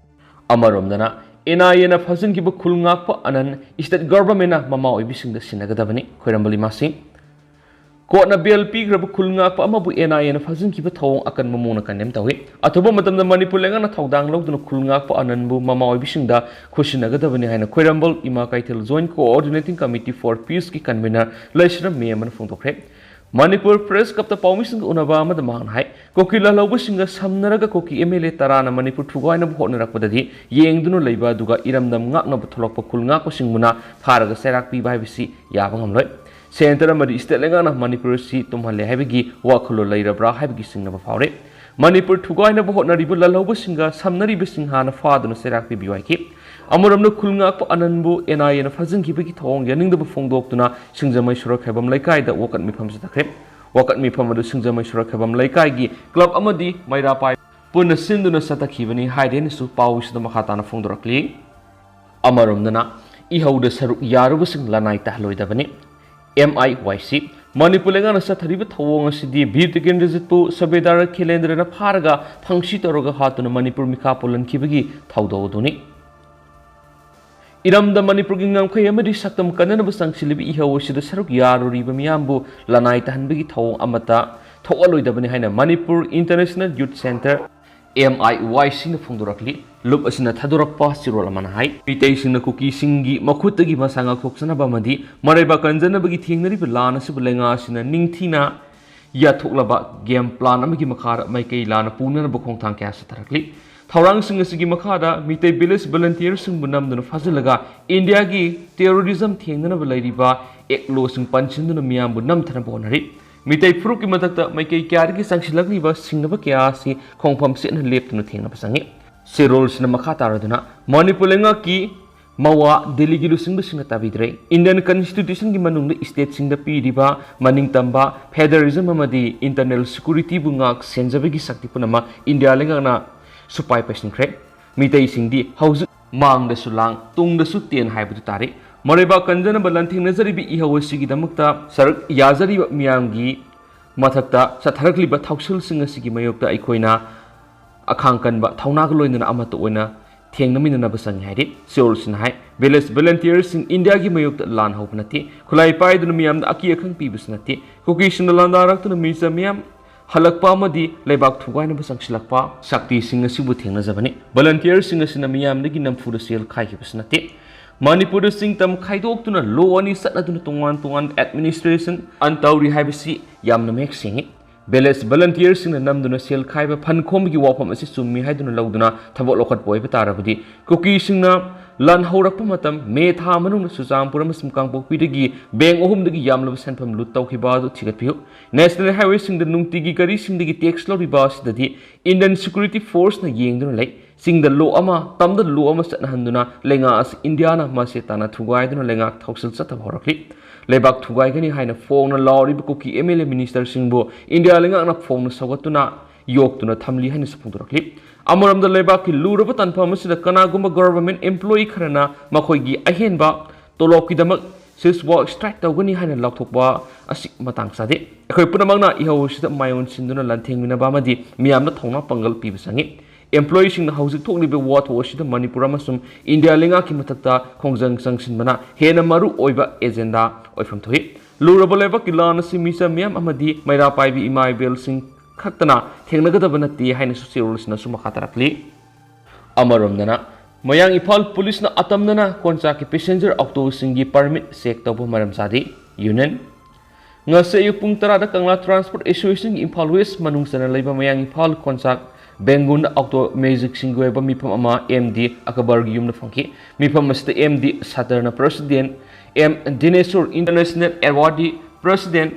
ꯑꯃꯔꯣꯝꯗꯅ, ꯑꯦꯟ ꯑꯥꯏ ꯑꯦꯅ ꯐꯥꯖꯤꯟꯈꯤꯕ ꯈꯨꯜ ꯉꯥꯛꯄ ꯑꯅꯟ ꯏꯁꯇꯦꯠ ꯒꯚꯔꯟꯃꯦꯟꯠꯅ ꯃꯃꯥ ꯑꯣꯏꯕꯤꯁꯤꯡꯗ ꯁꯤꯟꯅꯒꯗꯕꯅꯤ꯫ ꯈꯣꯏꯔꯝꯕ ꯂꯤꯃꯥꯁꯤꯡ꯫ ꯀꯣꯔꯠꯅ ꯕꯦꯜ ꯄꯤꯈ꯭ꯔꯕ ꯈꯨꯜ ꯉꯥꯛꯄ ꯑꯃꯕꯨ ꯑꯦꯟ ꯑꯥꯏ ꯑꯦꯅ ꯐꯥꯖꯤꯟꯈꯤꯕ ꯊꯧꯑꯣꯡ ꯑꯀꯟꯕ ꯃꯑꯣꯡꯗ ꯀꯟꯗꯦꯝ ꯇꯧꯏ꯫ ꯑꯊꯨꯕ ꯃꯇꯝꯗ ꯃꯅꯤꯄꯨꯔ ꯂꯩꯉꯥꯛꯅ ꯊꯧꯗꯥꯡ ꯂꯧꯗꯨꯅ ꯈꯨꯜ ꯉꯥꯛꯄ ꯑꯅꯟꯕꯨ ꯃꯃꯥ ꯑꯣꯏꯕꯤꯁꯤꯡꯗ ꯈꯨꯠꯁꯤꯟꯅꯒꯗꯕꯅꯤ ꯍꯥꯏꯅ ꯈ꯭ꯋꯥꯏꯔꯝꯕꯝ ꯏꯃꯥ ꯀꯩꯊꯦꯜ Joint Coordinating Committee for Peaceꯀꯤ convener ꯂꯩꯁ꯭ꯔꯝ ꯃꯌꯥꯝꯕꯅ ꯐꯣꯡꯗꯣꯛꯈ꯭ꯔꯦ꯫ Manipur Press Clubꯇ ꯄꯥꯎꯃꯤꯁꯤꯡꯒ ꯎꯅꯕ ꯑꯃꯗ ꯃꯍꯥꯛꯅ ꯍꯥꯏ, ꯀꯨꯀꯤ ꯂꯥꯜꯍꯧꯕꯁꯤꯡꯒ ꯁꯝꯅꯔꯒ ꯀꯨꯀꯤ ꯑꯦꯝ ꯑꯦꯜ ꯑꯦ ꯇꯔꯥꯅ ꯃꯅꯤꯄꯨꯔ ꯊꯨꯒꯥꯏꯅꯕ ꯍꯣꯠꯅꯔꯛꯄꯗꯗꯤ ꯌꯦꯡꯗꯨꯅ ꯂꯩꯕ ꯑꯗꯨꯒ ꯏꯔꯝꯗꯝ ꯉꯥꯛꯅꯕ ꯊꯣꯛꯂꯛꯄ ꯈꯨꯜ ꯉꯥꯛꯄꯁꯤꯡꯕꯨꯅ ꯐꯥꯔꯒ ꯆꯩꯔꯥꯛ ꯄꯤꯕ ꯍꯥꯏꯕꯁꯤ ꯌꯥꯕ ꯉꯝꯂꯣꯏ꯫ Centre ꯑꯃꯗꯤ state ꯂꯩꯉꯥꯛꯅ ꯃꯅꯤꯄꯨꯔ ꯑꯁꯤ ꯇꯨꯝꯍꯜꯂꯦ ꯍꯥꯏꯕꯒꯤ ꯋꯥꯈꯜꯂꯣꯟ ꯂꯩꯔꯕ꯭ꯔꯥ ꯍꯥꯏꯕꯒꯤ ꯆꯤꯡꯅꯕ ꯐꯥꯎꯔꯦ꯫ ꯃꯅꯤꯄꯨꯔ ꯊꯨꯒꯥꯏꯅꯕ ꯍꯣꯠꯅꯔꯤꯕ ꯂꯥꯜꯍꯧꯕꯁꯤꯡꯒ ꯁꯝꯅꯔꯤꯕꯁꯤꯡ ꯍꯥꯟꯅ ꯐꯥꯗꯨꯅ ꯆꯩꯔꯥꯛ ꯄꯤꯕꯤꯌꯨ ꯍꯥꯏꯈꯤ꯫ ꯑꯃꯔꯣꯝꯗ ꯈꯨꯜ ꯉꯥꯛꯄ ꯑꯅꯟꯕꯨ ꯑꯦꯟ ꯑꯥꯏ ꯑꯦꯅ ꯐꯥꯖꯤꯟꯈꯤꯕꯒꯤ ꯊꯧꯑꯣꯡ ꯌꯥꯅꯤꯡꯗꯕ ꯐꯣꯡꯗꯣꯛꯇꯨꯅ ꯁꯤꯡꯖꯃꯩ ꯁꯣꯔꯣꯛ ꯈꯥꯏꯕꯝ ꯂꯩꯀꯥꯏꯗ ꯋꯥꯀꯠ ꯃꯤꯐꯝ ꯆꯠꯊꯈ꯭ꯔꯦ꯫ ꯋꯥꯀꯠ ꯃꯤꯐꯝ ꯑꯗꯨ ꯁꯤꯡꯖꯃꯩ ꯁꯣꯔꯣꯛ ꯈꯥꯏꯕꯝ ꯂꯩꯀꯥꯏꯒꯤ club ꯑꯃꯗꯤ ꯃꯩꯔꯥ ꯄꯥꯏ ꯄꯨꯟꯅ ꯁꯤꯟꯗꯨꯅ ꯆꯠꯊꯈꯤꯕꯅꯤ ꯍꯥꯏꯔꯦꯅꯁꯨ ꯄꯥꯎꯁꯤꯗ ꯃꯈꯥ ꯇꯥꯅ ꯐꯣꯡꯗꯣꯔꯛꯂꯤ꯫ ꯑꯃꯔꯣꯝꯗꯅ ꯏꯍꯧꯗ ꯁꯔꯨꯛ ꯌꯥꯔꯨꯕꯁꯤꯡ ꯂꯅꯥꯏ ꯇꯥꯍꯜꯂꯣꯏꯗꯕꯅꯤ꯫ ꯑꯦꯝ ꯑꯥꯏ ꯋꯥꯏ ꯁꯤ꯫ ꯃꯅꯤꯄꯨꯔ ꯂꯩꯉꯥꯛꯅ ꯆꯠꯊꯔꯤꯕ ꯊꯧꯑꯣꯡ ꯑꯁꯤꯗꯤ ꯕꯤꯔ ꯇꯤꯀꯦꯟꯗ꯭ꯔꯖꯤꯠꯄꯨ ꯁꯨꯕꯦꯗꯥꯔ ꯈꯤꯂꯦꯟꯗ꯭ꯔꯅ ꯐꯥꯔꯒ ꯐꯪꯁꯤ ꯇꯧꯔꯒ ꯍꯥꯠꯇꯨꯅ ꯃꯅꯤꯄꯨꯔ ꯃꯤꯈꯥ ꯄꯣꯜꯍꯟꯈꯤꯕꯒꯤ ꯊꯧꯗꯧ ꯑꯗꯨꯅꯤ꯫ ꯏꯔꯝꯗꯝ ꯃꯅꯤꯄꯨꯔꯒꯤ ꯉꯝꯈꯩ ꯑꯃꯗꯤ ꯁꯛꯇꯝ ꯀꯟꯅꯅꯕ ꯆꯪꯁꯤꯜꯂꯤꯕ ꯏꯍꯧ ꯑꯁꯤꯗ ꯁꯔꯨꯛ ꯌꯥꯔꯨꯔꯤꯕ ꯃꯤꯌꯥꯝꯕꯨ ꯂꯅꯥꯏ ꯇꯥꯍꯟꯕꯒꯤ ꯊꯧꯑꯣꯡ ꯑꯃꯠꯇ ꯊꯣꯛꯍꯜꯂꯣꯏꯗꯕꯅꯤ ꯍꯥꯏꯅ Manipur International Youth Centre, M I Y ꯁꯤꯅ ꯐꯣꯡꯗꯣꯔꯛꯂꯤ꯫ ꯂꯨꯞ ꯑꯁꯤꯅ ꯊꯥꯗꯣꯔꯛꯄ ꯆꯦꯔꯣꯜ ꯑꯃꯅ ꯍꯥꯏ, ꯃꯤꯇꯩꯁꯤꯡꯅ ꯀꯨꯀꯤꯁꯤꯡꯒꯤ ꯃꯈꯨꯠꯇꯒꯤ ꯃꯁꯥ ꯉꯥꯛꯊꯣꯛꯆꯅꯕ ꯑꯃꯗꯤ ꯃꯔꯩꯕꯥꯛ ꯀꯟꯖꯅꯕꯒꯤ ꯊꯦꯡꯅꯔꯤꯕ ꯂꯥꯟ ꯑꯁꯤꯕꯨ ꯂꯩꯉꯥꯛ ꯑꯁꯤꯅ ꯅꯤꯡꯊꯤꯅ ꯌꯥꯊꯣꯛꯂꯕ game plan ꯑꯃꯒꯤ ꯃꯈꯥꯗ ꯃꯥꯏꯀꯩ ꯂꯥꯟꯅ ꯄꯨꯅꯅꯕ ꯈꯣꯡꯊꯥꯡ ꯀꯌꯥ ꯆꯠꯊꯔꯛꯂꯤ꯫ ꯊꯧꯔꯥꯡꯁꯤꯡ ꯑꯁꯤꯒꯤ ꯃꯈꯥꯗ ꯃꯤꯇꯩ village volunteerꯁꯤꯡꯕꯨ ꯅꯝꯗꯨꯅ ꯐꯥꯖꯤꯜꯂꯒ ꯏꯟꯗꯤꯌꯥꯒꯤ terrorism ꯊꯦꯡꯅꯅꯕ ꯂꯩꯔꯤꯕ act lawꯁꯤꯡ ꯄꯟꯁꯤꯟꯗꯨꯅ ꯃꯤꯌꯥꯝꯕꯨ ꯅꯝꯊꯅꯕ ꯍꯣꯠꯅꯔꯤ꯫ ꯃꯤꯇꯩ ꯐꯨꯔꯨꯞꯀꯤ ꯃꯊꯛꯇ ꯃꯥꯏꯀꯩ ꯀꯌꯥꯗꯒꯤ ꯆꯪꯁꯤꯜꯂꯛꯂꯤꯕ ꯁꯤꯡꯅꯕ ꯀꯌꯥ ꯑꯁꯤ ꯈꯣꯡꯐꯝ ꯆꯦꯠꯅ ꯂꯦꯞꯇꯨꯅ ꯊꯦꯡꯅꯕ ꯆꯪꯏ꯫ ꯆꯦꯔꯣꯜꯁꯤꯅ ꯃꯈꯥ ꯇꯥꯔꯗꯨꯅ ꯃꯅꯤꯄꯨꯔ ꯂꯩꯉꯥꯛꯀꯤ ꯃꯋꯥ ꯗꯤꯜꯂꯤꯒꯤ ꯂꯨꯆꯤꯡꯕꯁꯤꯡꯅ ꯇꯥꯕꯤꯗ꯭ꯔꯦ꯫ Indian Constitutionꯒꯤ ꯃꯅꯨꯡꯗ stateꯁꯤꯡꯗ ꯄꯤꯔꯤꯕ ꯃꯅꯤꯡꯇꯝꯕ federalism ꯑꯃꯗꯤ internal securityꯕꯨ ꯉꯥꯛ ꯁꯦꯟꯖꯕꯒꯤ ꯁꯛꯇꯤ ꯄꯨꯝꯅꯃꯛ ꯏꯟꯗꯤꯌꯥ ꯂꯩꯉꯥꯛꯅ ꯁꯨꯄꯥꯏ ꯄꯥꯏꯁꯤꯟꯈ꯭ꯔꯦ꯫ ꯃꯤꯇꯩꯁꯤꯡꯗꯤ ꯍꯧꯖꯤꯛ ꯃꯥꯡꯗꯁꯨ ꯂꯥꯡ, ꯇꯨꯡꯗꯁꯨ ꯇꯦꯟ ꯍꯥꯏꯕꯗꯨ ꯇꯥꯔꯦ꯫ ꯃꯔꯩꯕꯥꯛ ꯀꯟꯖꯅꯕ ꯂꯥꯟꯊꯦꯡꯅꯖꯔꯤꯕ ꯏꯍꯧ ꯑꯁꯤꯒꯤꯗꯃꯛꯇ ꯁꯔꯨꯛ ꯌꯥꯖꯔꯤꯕ ꯃꯤꯌꯥꯝꯒꯤ ꯃꯊꯛꯇ ꯆꯠꯊꯔꯛꯂꯤꯕ ꯊꯧꯁꯤꯜꯁꯤꯡ ꯑꯁꯤꯒꯤ ꯃꯥꯌꯣꯛꯇ ꯑꯩꯈꯣꯏꯅ ꯑꯈꯥꯡ ꯀꯟꯕ ꯊꯧꯅꯥꯒ ꯂꯣꯏꯅꯅ ꯑꯃꯠꯇ ꯑꯣꯏꯅ ꯊꯦꯡꯅꯃꯤꯟꯅꯅꯕ ꯆꯪꯉꯤ ꯍꯥꯏꯔꯤ꯫ ꯁꯤꯑꯣꯜꯁꯤꯅ ꯍꯥꯏ, ꯚꯤꯂꯦꯖ ꯚꯂꯟꯇꯤꯌꯔꯁꯤꯡ ꯏꯟꯗꯤꯌꯥꯒꯤ ꯃꯥꯌꯣꯛꯇ ꯂꯥꯟ ꯍꯧꯕ ꯅꯠꯇꯦ, ꯈꯨꯠꯂꯥꯏ ꯄꯥꯏꯗꯨꯅ ꯃꯤꯌꯥꯝꯗ ꯑꯀꯤ ꯑꯈꯪ ꯄꯤꯕꯁꯨ ꯅꯠꯇꯦ꯫ ꯀꯨꯀꯤꯁꯤꯡꯅ ꯂꯥꯟꯗꯥꯔꯛꯇꯨꯅ ꯃꯤꯆꯝ ꯃꯤꯌꯥꯝ ꯍꯜꯂꯛꯄ ꯑꯃꯗꯤ ꯂꯩꯕꯥꯛ ꯊꯨꯒꯥꯏꯅꯕ ꯆꯪꯁꯤꯜꯂꯛꯄ ꯁꯛꯇꯤꯁꯤꯡ ꯑꯁꯤꯕꯨ ꯊꯦꯡꯅꯖꯕꯅꯤ꯫ ꯚꯂꯟꯇꯤꯌꯔꯁꯤꯡ ꯑꯁꯤꯅ ꯃꯤꯌꯥꯝꯗꯒꯤ ꯅꯝꯐꯨꯗ ꯁꯦꯜ ꯈꯥꯏꯈꯤꯕꯁꯨ ꯅꯠꯇꯦ꯫ ꯃꯅꯤꯄꯨꯔꯗ ꯆꯤꯡ ꯇꯝ ꯈꯥꯏꯗꯣꯛꯇꯨꯅ ꯂꯣ ꯑꯅꯤ ꯆꯠꯅꯗꯨꯅ ꯇꯣꯉꯥꯟ ꯇꯣꯉꯥꯟꯕ ꯑꯦꯗꯃꯤꯅꯤꯁꯇ꯭ꯔꯦꯁꯟ ꯑꯟ ꯇꯧꯔꯤ ꯍꯥꯏꯕꯁꯤ ꯌꯥꯝꯅ ꯃꯌꯦꯛ ꯁꯦꯡꯉꯤ꯫ ꯚꯤꯂꯦꯖ ꯚꯂꯟꯇꯤꯌꯔꯁꯤꯡꯅ ꯅꯝꯗꯨꯅ ꯁꯦꯜ ꯈꯥꯏꯕ ꯐꯟ ꯈꯣꯝꯕꯒꯤ ꯋꯥꯐꯝ ꯑꯁꯤ ꯆꯨꯝꯃꯤ ꯍꯥꯏꯗꯨꯅ ꯂꯧꯗꯨꯅ ꯊꯕꯛ ꯂꯧꯈꯠꯄ ꯑꯣꯏꯕ ꯇꯥꯔꯕꯗꯤ, ꯀꯨꯀꯤꯁꯤꯡꯅ ꯂꯥꯟ ꯍꯧꯔꯛꯄ ꯃꯇꯝ ꯃꯦ ꯊꯥ ꯃꯅꯨꯡꯗ ꯆꯨꯔꯆꯥꯟꯄꯨꯔ ꯑꯃꯁꯨꯡ ꯀꯥꯡꯄꯣꯛꯄꯤꯗꯒꯤ ꯕꯦꯡ ꯑꯍꯨꯝꯗꯒꯤ ꯌꯥꯝꯂꯕ ꯁꯦꯟꯐꯝ ꯂꯨꯠ ꯇꯧꯈꯤꯕ ꯑꯗꯨ ꯊꯤꯒꯠꯄꯤꯌꯨ꯫ ꯅꯦꯁꯅꯦꯜ ꯍꯥꯏꯋꯦꯁꯤꯡꯗ ꯅꯨꯡꯇꯤꯒꯤ ꯒꯥꯔꯤꯁꯤꯡꯗꯒꯤ ꯇꯦꯛꯁ ꯂꯧꯔꯤꯕ ꯑꯁꯤꯗꯗꯤ ꯏꯟꯗꯤꯌꯟ ꯁꯦꯀ꯭ꯌꯨꯔꯤꯇꯤ ꯐꯣꯔꯁꯅ ꯌꯦꯡꯗꯨꯅ ꯂꯩ꯫ ꯆꯤꯡꯗ ꯂꯣ ꯑꯃ, ꯇꯝꯗ ꯂꯣ ꯑꯃ ꯆꯠꯅꯍꯟꯗꯨꯅ ꯂꯩꯉꯥꯛ ꯑꯁꯤ ꯏꯟꯗꯤꯌꯥꯅ ꯃꯁꯦ ꯇꯥꯅ ꯊꯨꯒꯥꯏꯗꯨꯅ ꯂꯩꯉꯥꯛ ꯊꯧꯁꯤꯜ ꯆꯠꯊꯕ ꯍꯧꯔꯛꯂꯤ꯫ ꯂꯩꯕꯥꯛ ꯊꯨꯒꯥꯏꯒꯅꯤ ꯍꯥꯏꯅ ꯐꯣꯡꯅ ꯂꯥꯎꯔꯤꯕ ꯀꯨꯀꯤ ꯑꯦꯝ ꯑꯦꯜ ꯑꯦ ꯃꯤꯅꯤꯁꯇꯔꯁꯤꯡꯕꯨ ꯏꯟꯗꯤꯌꯥ ꯂꯩꯉꯥꯛꯅ ꯐꯣꯡꯅ ꯁꯧꯒꯠꯇꯨꯅ ꯌꯣꯛꯇꯨꯅ ꯊꯝꯂꯤ ꯍꯥꯏꯅꯁꯨ ꯐꯣꯡꯗꯣꯔꯛꯂꯤ꯫ ꯑꯃꯔꯣꯝꯗ ꯂꯩꯕꯥꯛꯀꯤ ꯂꯨꯔꯕ ꯇꯥꯟꯐꯝ ꯑꯁꯤꯗ ꯀꯅꯥꯒꯨꯝꯕ ꯒꯣꯚꯔꯟꯃꯦꯟꯠ ꯑꯦꯝꯄ꯭ꯂꯣꯌꯤ ꯈꯔꯅ ꯃꯈꯣꯏꯒꯤ ꯑꯍꯦꯟꯕ ꯇꯣꯂꯣꯞꯀꯤꯗꯃꯛ ꯁꯤꯁ ꯋꯥꯛ ꯁ꯭ꯇ꯭ꯔꯥꯏꯛ ꯇꯧꯒꯅꯤ ꯍꯥꯏꯅ ꯂꯥꯎꯊꯣꯛꯄ ꯑꯁꯤ ꯃꯇꯥꯡ ꯆꯥꯗꯦ꯫ ꯑꯩꯈꯣꯏ ꯄꯨꯝꯅꯃꯛꯅ ꯏꯍꯧ ꯑꯁꯤꯗ ꯃꯥꯏꯑꯣꯟꯁꯤꯟꯗꯨꯅ ꯂꯥꯟꯊꯦꯡꯃꯤꯟꯅꯕ ꯑꯃꯗꯤ ꯃꯤꯌꯥꯝꯗ ꯊꯧꯅꯥ ꯄꯥꯡꯒꯜ ꯄꯤꯕ ꯆꯪꯏ꯫ ꯑꯦꯝꯄ꯭ꯂꯣꯌꯤꯁꯤꯡꯅ ꯍꯧꯖꯤꯛ ꯊꯣꯛꯂꯤꯕ ꯋꯥꯊꯣꯛ ꯑꯁꯤꯗ ꯃꯅꯤꯄꯨꯔ ꯑꯃꯁꯨꯡ ꯏꯟꯗꯤꯌꯥ ꯂꯩꯉꯥꯛꯀꯤ ꯃꯊꯛꯇ ꯈꯣꯡꯖꯪ ꯆꯪꯁꯤꯟꯕꯅ ꯍꯦꯟꯅ ꯃꯔꯨ ꯑꯣꯏꯕ ꯑꯦꯖꯦꯟꯗꯥ ꯑꯣꯏꯐꯝ ꯊꯣꯛꯏ꯫ ꯂꯨꯔꯕ ꯂꯩꯕꯥꯛꯀꯤ ꯂꯥꯟ ꯑꯁꯤ ꯃꯤꯆꯝ ꯃꯤꯌꯥꯝ ꯑꯃꯗꯤ ꯃꯩꯔꯥ ꯄꯥꯏꯕꯤ ꯏꯃꯥ ꯏꯕꯦꯜꯁꯤꯡ ꯈꯛꯇꯅ ꯊꯦꯡꯅꯒꯗꯕ ꯅꯠꯇꯦ ꯍꯥꯏꯅꯁꯨ ꯆꯦꯔꯣꯜꯁꯤꯅꯁꯨ ꯃꯈꯥ ꯇꯥꯔꯛꯂꯤ꯫ ꯑꯃꯔꯣꯝꯗꯅ, ꯃꯌꯥꯡ ꯏꯝꯐꯥꯜ ꯄꯨꯂꯤꯁꯅ ꯑꯇꯝꯅꯅ ꯀꯣꯟꯆꯥꯛꯀꯤ ꯄꯦꯁꯦꯟꯖꯔ ꯑꯣꯇꯣꯁꯤꯡꯒꯤ ꯄꯔꯃꯤꯠ ꯆꯦꯛ ꯇꯧꯕ ꯃꯔꯝ ꯆꯥꯗꯦ꯫ ꯌꯨꯅꯤꯌꯟ꯫ ꯉꯁꯤ ꯑꯌꯨꯛ ꯄꯨꯡ ꯇꯔꯥꯗ ꯀꯪꯂꯥ ꯇ꯭ꯔꯥꯟꯁꯄꯣꯔꯠ ꯑꯦꯁꯣꯁꯤꯌꯦꯁꯟꯒꯤ ꯏꯝꯐꯥꯜ ꯋꯦꯁ ꯃꯅꯨꯡ ꯆꯟꯅ ꯂꯩꯕ ꯃꯌꯥꯡ ꯏꯝꯐꯥꯜ ꯀꯣꯟꯆꯥꯛ ꯕꯦꯡꯒꯨꯟ ꯑꯣꯇꯣ ꯃꯦꯖꯤꯛꯁꯤꯡꯒꯤ ꯑꯣꯏꯕ ꯃꯤꯐꯝ ꯑꯃ ꯑꯦꯝ ꯗꯤ ꯑꯀꯕꯔꯒꯤ ꯌꯨꯝꯗ ꯐꯪꯈꯤ꯫ ꯃꯤꯐꯝ ꯑꯁꯤꯗ ꯑꯦꯝ ꯗꯤ ꯁꯥꯇꯔꯅ ꯄ꯭ꯔꯁꯤꯗꯦꯟ ꯑꯦꯝ ꯗꯤꯅꯦꯁꯣꯔ, ꯏꯟꯇꯔꯅꯦꯁꯅꯦꯜ ꯑꯦꯋꯥꯔꯗꯤ ꯄ꯭ꯔꯁꯤꯗꯦꯟ